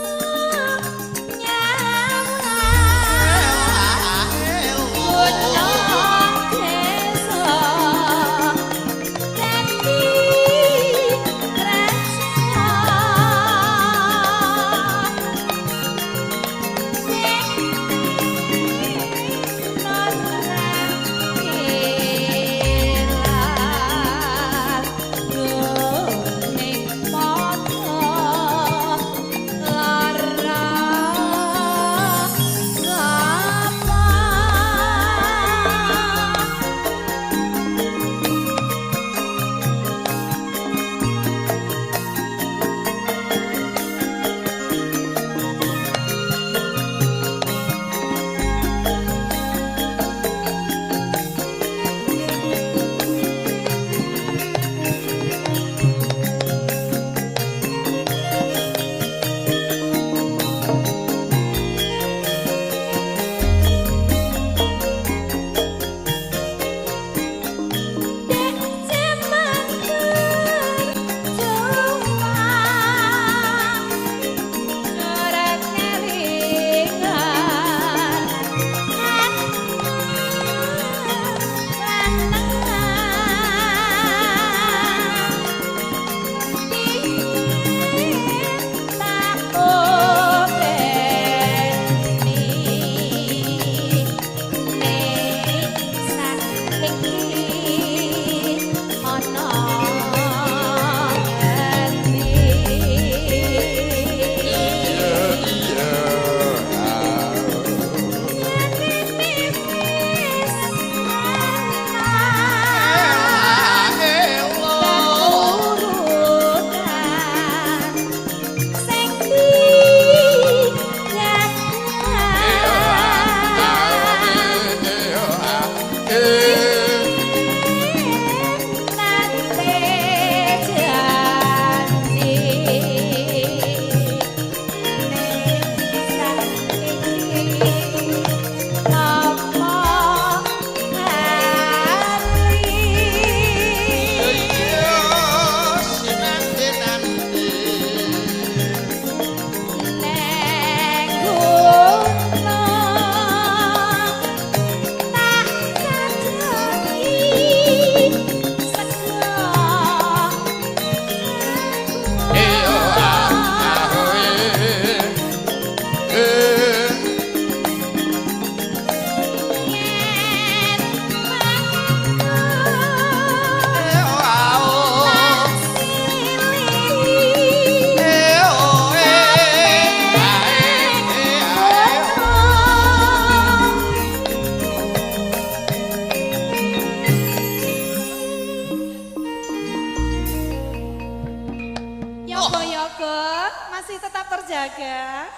Speaker 2: terjaga.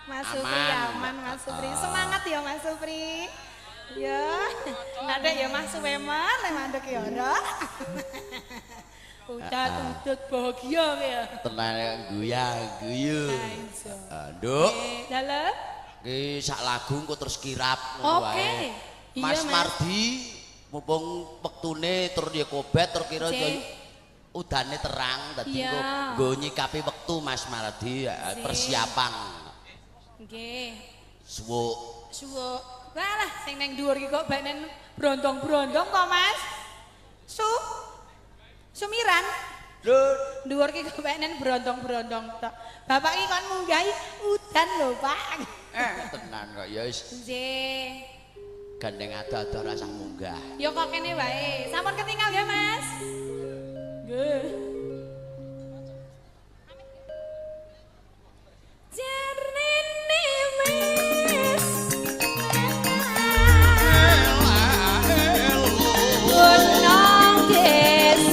Speaker 2: Mas Supri aman, Mas Supri. Semangat ya Mas Supri. Ya. Ada ya Mas Suweman, lek mandek ya ora. Udat-udut bahagia ya.
Speaker 3: Tenan guya-guyu. Nduk.
Speaker 2: Dalem.
Speaker 3: Ki sak lagu engko terus kirap ngono wae. Mas Mardi mumpung wektune tur ya kobet tur kira udane terang dadi engko nggo nyikapi wektu Mas Mardi persiapan.
Speaker 2: Nggih.
Speaker 3: Suwuk.
Speaker 2: Suwuk. Walah sing nang dhuwur iki kok benen brondong-brondong kok Mas. Sumiran.
Speaker 3: Lho,
Speaker 2: dhuwur iki kok benen brondong-brondong tok. Bapak iki kon munggahi udan lho, Pak.
Speaker 3: Tenan kok ya wis.
Speaker 2: Nggih.
Speaker 3: Gandeng ado-ado rasah munggah.
Speaker 2: Ya kok kene wae. Sampun ketinggal ya, Mas. Nggih. Jarene wis gunung desa.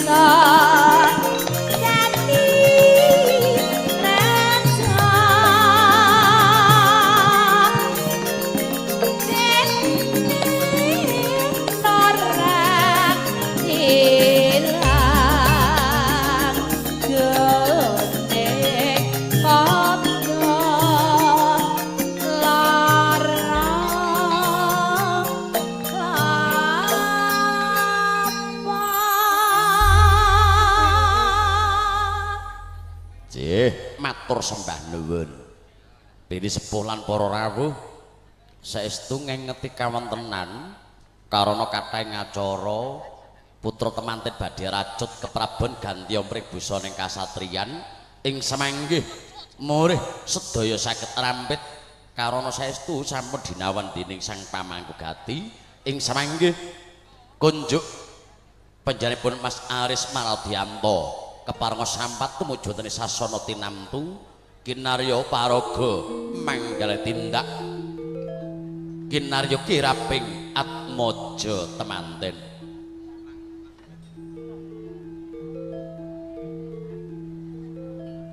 Speaker 1: Nggih, matur sembah nuwun. Bini sepuh lan para rawuh saestu ngengeti kawontenan karana kathah acara putra temanten badhe racut keprabon gantiya mring busaning kasatriyan ing samanggih murih sedaya saged rampit karana saestu sampun dinawan dening Sang Pamangku Gati ing samanggih kunjuk panjenenganipun Mas Aris Maradianto keparenga sampat tumuju wonten sasana tinamtu kinarya paraga manggala tindak kinarya kiraping atmaja temanten.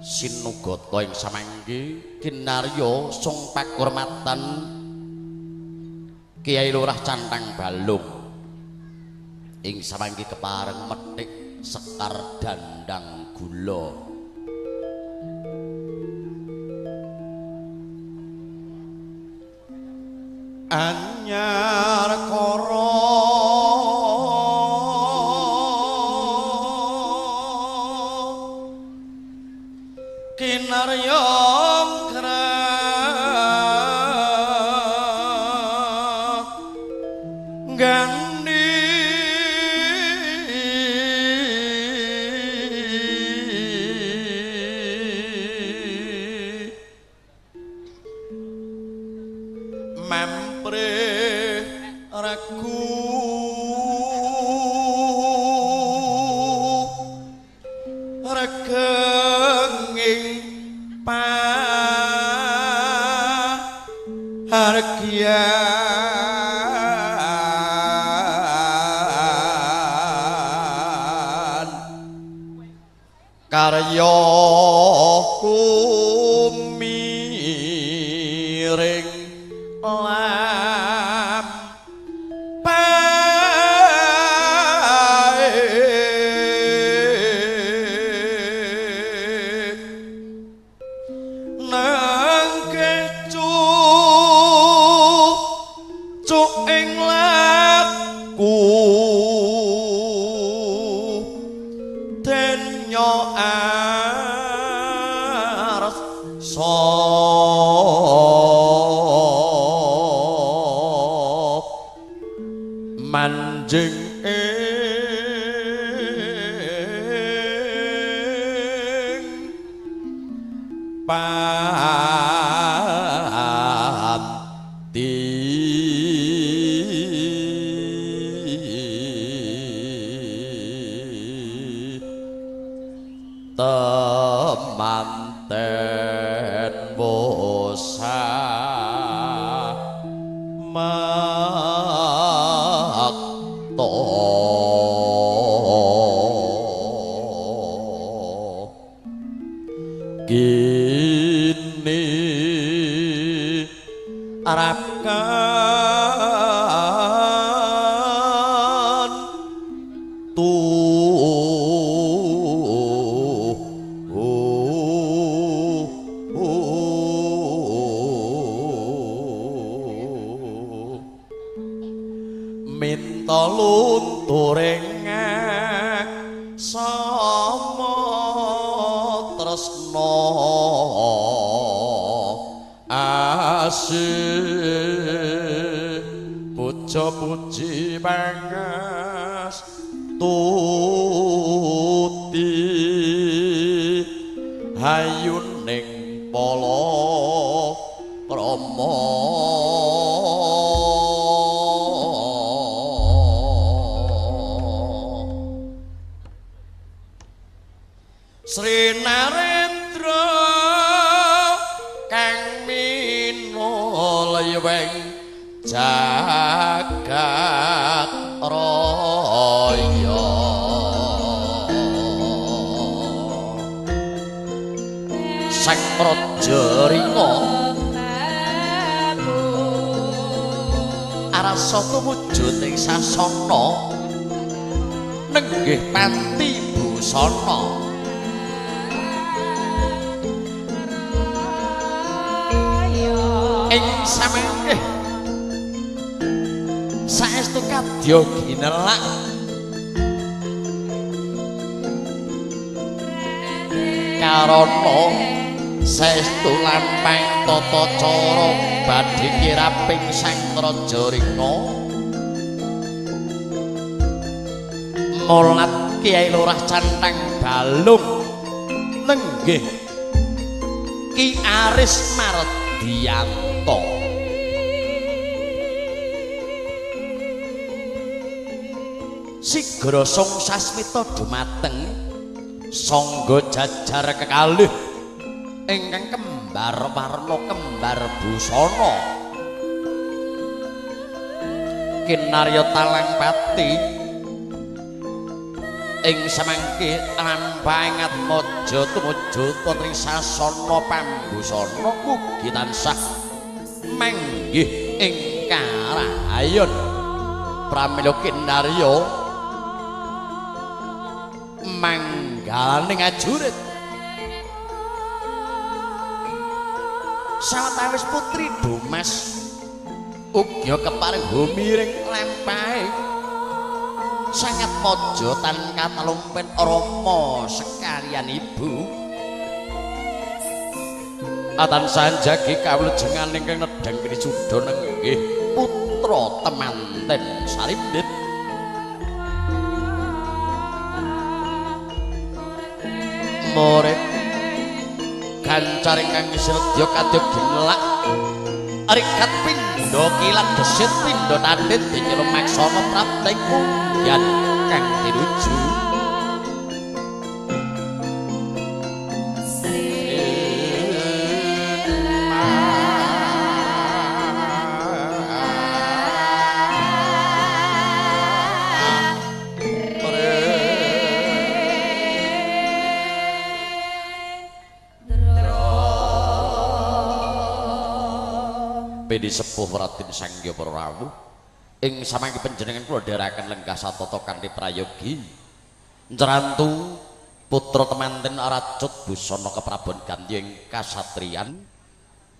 Speaker 1: Sinugata ing samangke kinarya sung pakurmatan Kiai Lurah Cantang Balung ing samangke kepareng methik sekar dandang gula.
Speaker 3: Anyar kara kinarya gandhi mampre ragu regenging pahargyan karya kumiring manjing ing panti temanten bosa kini arapkan minta lunturing sama tresna asih puja puji pangastuti hayuning pala krama. Sri Narendra kang minuleweng jagat raya Sang Raja Ringa arasa tumuju ing sasana nenggih panti busana. Ing samangke saestu kadya ginelak
Speaker 1: karana saestu lampang tata cara badhe kiraping Sang Raja Ringa molat Kiai Lurah Cantang Balung nenggih Ki Aris Mardianto. Sigra sung sasmita dumateng sangga jajar kekalih ingkang kembar warna kembar busana kinarya talang pati ing samangke lampahing atmaja tumuju wonten ing sasana pambusana mugi tansah manggih ing karahayon. Pramila kinarya manggalaning ajurit sawetawis putri Domas uga kepareng humiring lampahe sangat mojo tan katalumpen rama sekalian ibu tansah njagi kawulujengan ingkang nedhang pinisuda nenggih putra temanten Sarimbit. Murid gancar ingkang sredya kadya ginelak rikat pindha kilat desit pindha tandhit dinyelum maksana prapting ungyan kang tinuju. Pidi sepuh Raden Sanggya Prawu ing samangke panjenengan kula dherekaken lenggah satata kanthi prayogi Ncerantu putra temanten Racut busana keprabon ganti ing kasatriyan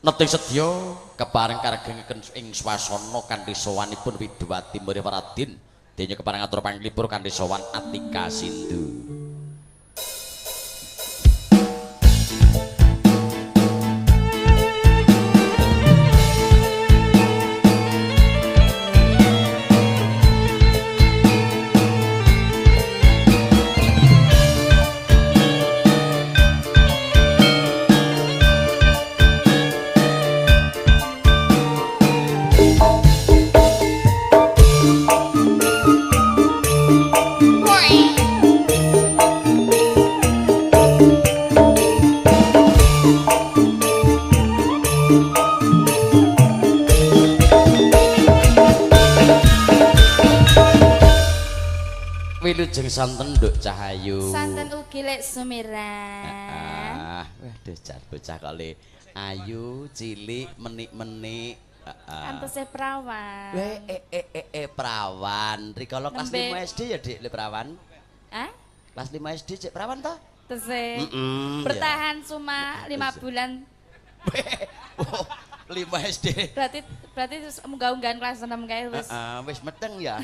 Speaker 1: neting sedya kepareng karegengaken ing swasana kanthi sowanipun Widowati Murih Raden dene kepareng atur panglipur kanthi sowan Atika Sindhu. Wilujeng santen Nduk Cahayu.
Speaker 2: Santen ugi Lek Sumirah.
Speaker 1: Heeh. Waduh jan bocah kali ayu, cilik, menik-menik. Heeh.
Speaker 2: Antose prawan.
Speaker 1: Weh prawan. Rikala kelas 5 SD ya Dik, Le prawan?
Speaker 2: Hah?
Speaker 1: Kelas 5 SD cek prawan toh?
Speaker 2: Tesih. Bertahan cuma 5 bulan.
Speaker 1: 5 SD.
Speaker 2: Berarti terus munggah-unggahan kelas 6 kae wis.
Speaker 1: Heeh, wis meteng ya.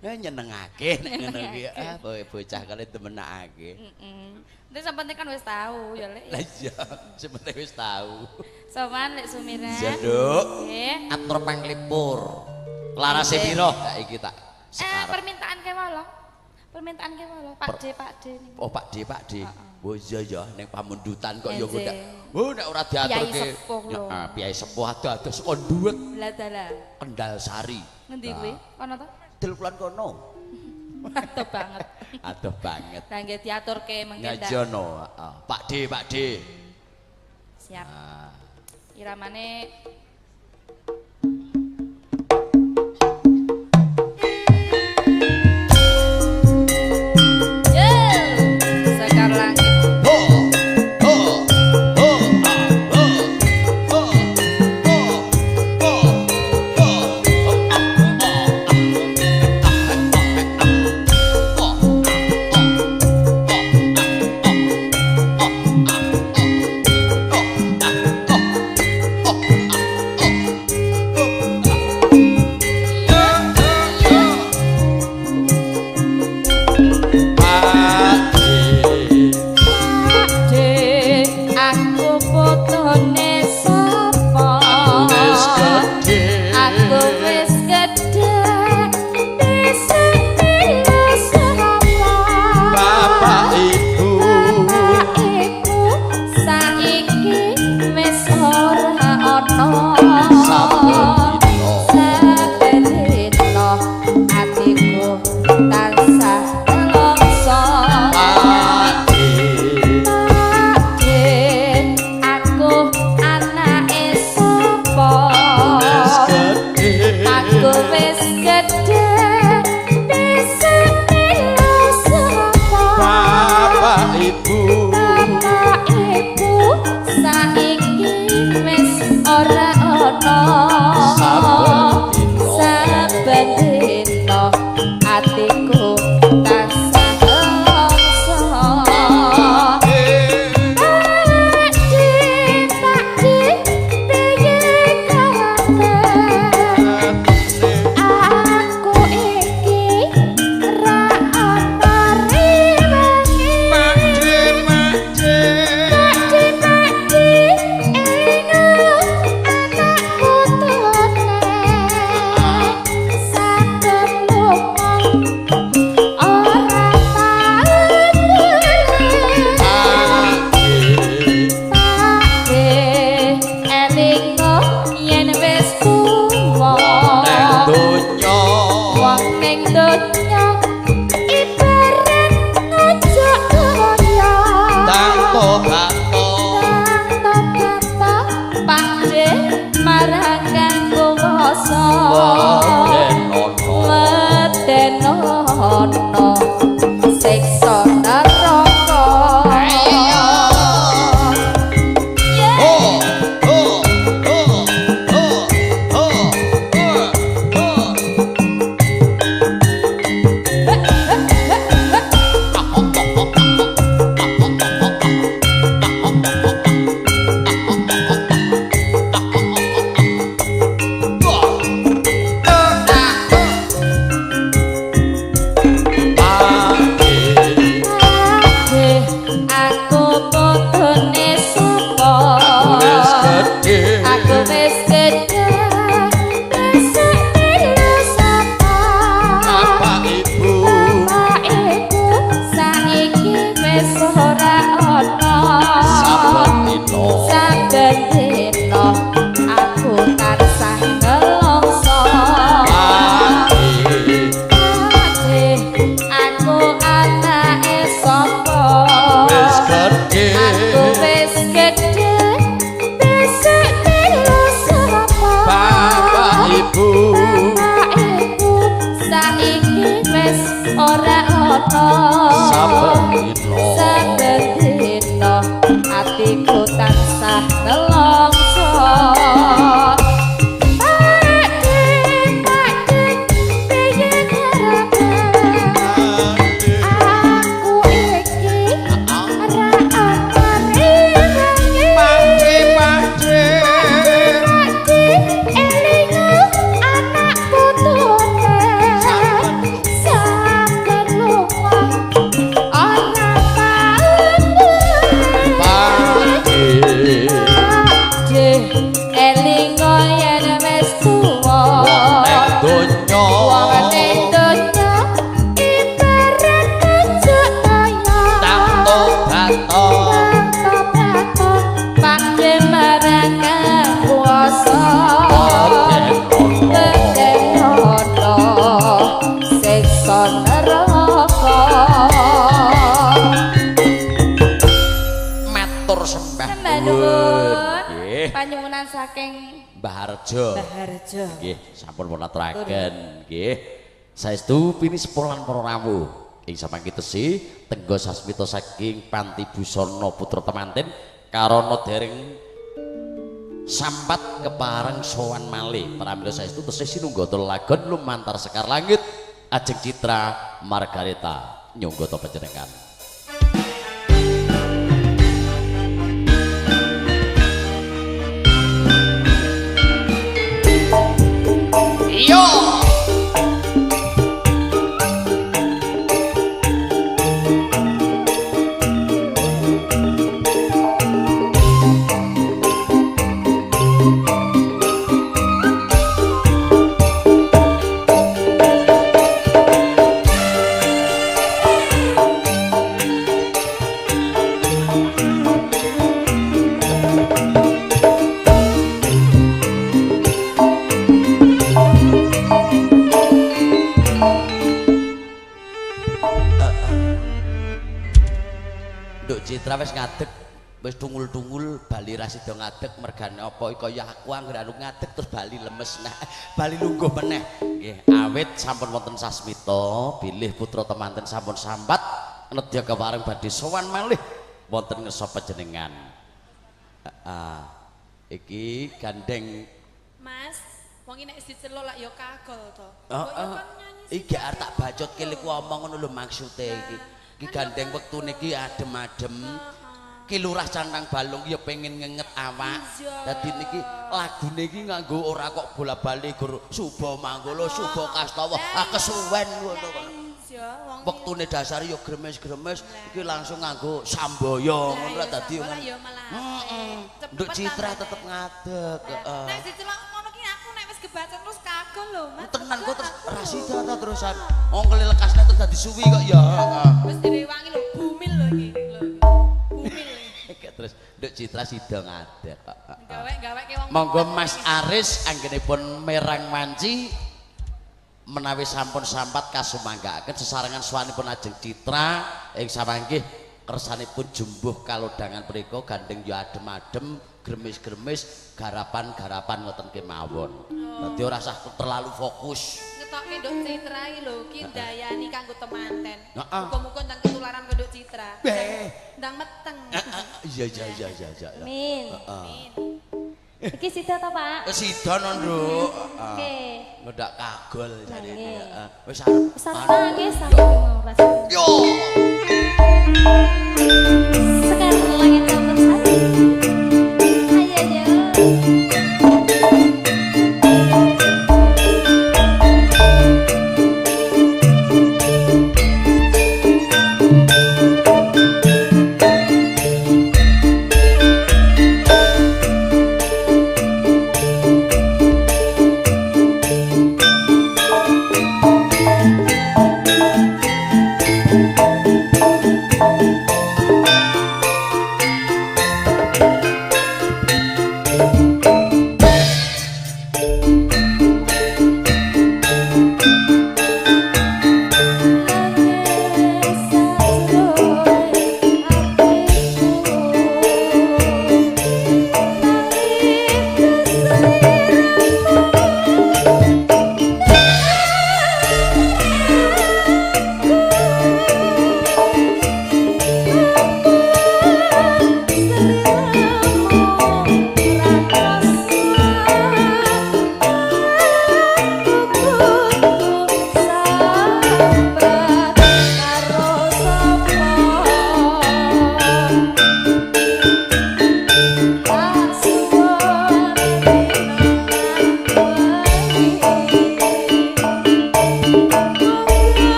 Speaker 1: Nah nyenengake nek ngono iki. Ah bocah kali demenakake.
Speaker 2: Heeh. Terus sampeyan kan wis tahu ya Lek.
Speaker 1: Lah iya, sing penting wis tahu.
Speaker 2: Sowan Lek Sumirah.
Speaker 1: Iya, Nduk.
Speaker 2: Nggih.
Speaker 1: Atur panglipur. Larase piro? Ha iki tak.
Speaker 2: Permintaan kewala. Permintaan kewala, Pak D, Pak D.
Speaker 1: Oh, Pak D, Pak D. Oh iya ya, ning pamundutan kok ya ndak. Oh nek ora diaturke. Heeh, piyai sepuh adoh-adoh saka nduwet.
Speaker 2: Lah dalah.
Speaker 1: Kendal Sari.
Speaker 2: Ngendi kuwi? Kono to?
Speaker 1: Del kulon kono.
Speaker 2: Adoh banget.
Speaker 1: Adoh banget.
Speaker 2: Lah nggih diaturke mengke ndak.
Speaker 1: Ngajono, heeh. Pak D, Pak D.
Speaker 2: Siap. Iramane
Speaker 3: ibu.
Speaker 4: Bapak ibu saiki wis ora ana. Saben dina atiku tansah nelongso. Pakde, pakde, piye kabar? Aku iki ra ana rewangi.
Speaker 3: Pakde, pakde.
Speaker 4: Pakde, pakde, engo anak putune. Saben lunga ora tau mulih. Pakde, elingo yen wis tuwa.
Speaker 3: Neng donya.
Speaker 4: Wong ning donya ibarat ngojok kaya.
Speaker 3: Tang tobato.
Speaker 4: Tang tobato, Pakde marang kang kuwasa.
Speaker 3: Wedenono.
Speaker 4: Wedenono siksa neraka.
Speaker 3: Oh, oh, oh, oh, oh, oh, oh.
Speaker 4: Pakde, aku putune sapa?
Speaker 3: Wis gedhe.
Speaker 4: Aku wis gedhe, besok melu sapa?
Speaker 3: Bapak ibu.
Speaker 4: Bapak ibu saiki wis ora ana.
Speaker 3: Saben dina.
Speaker 4: Saben dina aku tansah nelongso.
Speaker 3: Pakde,
Speaker 4: Pakde, aku anake sapa?
Speaker 3: wis gedhe.
Speaker 4: Aku wis gedhe, besok melu sapa?
Speaker 3: Bapak ibu.
Speaker 4: Bapak ibu saiki wis ora ana.
Speaker 3: Saben dina.
Speaker 4: Saben dina atiku tansah nelongso. Pakde, pakde, piye kabar? Aku iki ora ana rewangi.
Speaker 3: Pakde, pakde.
Speaker 4: Pakde, elingo anak putune. Saben lunga ora tau mulih.
Speaker 3: Pakde.
Speaker 4: Pakde, elingo yen wis tuwa.
Speaker 3: Neng donya.
Speaker 4: Wong ning donya ibarat ngejok kaya.
Speaker 3: Tang tobato.
Speaker 4: Tang tobato, Pakde marang kang kuwasa. Wedenono siksa neraka.
Speaker 1: Matur sembah
Speaker 4: Sembah nuwun.
Speaker 1: Nggih.
Speaker 4: Panyuwunan saking
Speaker 1: Mbah Harjo.
Speaker 4: Mbah Harjo.
Speaker 1: Nggih, sampun pun aturaken. Nggih. Saestu pini sepuh lan para rawuh. Ing samangke tesih tengga sasmita saking Panti Busana Putra Temanten karana dereng sampat kepareng sowan malih. Pramila saestu tesih sinunggata lagon lumantar sekar langit Ajeng Citra Margareta nyunggata panjenengan.
Speaker 3: Yo. Nduk Citra wis ngadeg, wis tungul-tungul bali ra sida ngadeg mergane apa kaya aku anggere anu ngadeg terus bali lemes nah bali lungguh meneh.
Speaker 1: Nggih, awit sampun wonten sasmita bilih putra temanten sampun sambat nedya kepareng badhe sowan malih wonten ngersa panjenengan. Heeh. Iki gandeng
Speaker 2: Mas, wong iki nek diceluk lak ya kagol to.
Speaker 3: Heeh.
Speaker 2: Kok ya kon nyanyi
Speaker 3: Iki arep tak bacotke liku omong ngono lho maksude iki. Iki gandeng wektune iki adem-adem. Ki Lurah Cantang Balung ya pengen ngenget awak. Dadi niki lagune iki nganggo ora kok bola-bali gur Suba Manggala, Suba Kastawa. Ah kesuwen ngono kok.
Speaker 2: Iya, wong
Speaker 3: Wektune dasar ya gremes-gremes iki langsung nganggo sambaya ngono lah dadi
Speaker 2: ya malah.
Speaker 3: Heeh. Nduk Citra tetep ngadeg, heeh.
Speaker 2: Nek diceluk ngono ki aku nek wis kebaca terus kagol lho, Mas.
Speaker 3: Tenan kok terus ra sida ta terusan. Wong kelekasne terus dadi suwi kok ya, heeh.
Speaker 2: Wis direwangi lho, bumil lho iki lho. Bumil.
Speaker 1: Terus Nduk Citra sida ngadeg.
Speaker 2: Gawe-gaweke wong.
Speaker 1: Monggo Mas Aris anggenipun merang wanci menawi sampun sampat kasumanggaaken sesarengan swanipun Ajeng Citra ing samangkih kersanipun jumbuh kalodhangan punika gandeng ya adem-adem gremis-gremis garapan-garapan ngoten kemawon. Dadi ora usah terlalu fokus.
Speaker 2: Ngetokke Nduk Citra iki lho, ki ndayani kanggo temanten.
Speaker 1: Heeh.
Speaker 2: Muga-muga ndang ketularan ke Nduk Citra.
Speaker 3: Beh.
Speaker 2: Ndang meteng.
Speaker 1: Iya iya iya iya iya.
Speaker 4: Amin.
Speaker 2: Amin.
Speaker 4: Iki sida to, Pak?
Speaker 3: Sida no, Nduk.
Speaker 4: Oke.
Speaker 3: Ngedak kagol jarene.
Speaker 4: Nggih.
Speaker 3: Heeh. Wis arep.
Speaker 4: Wis arep nangis sampe mau rasane.
Speaker 3: Yo.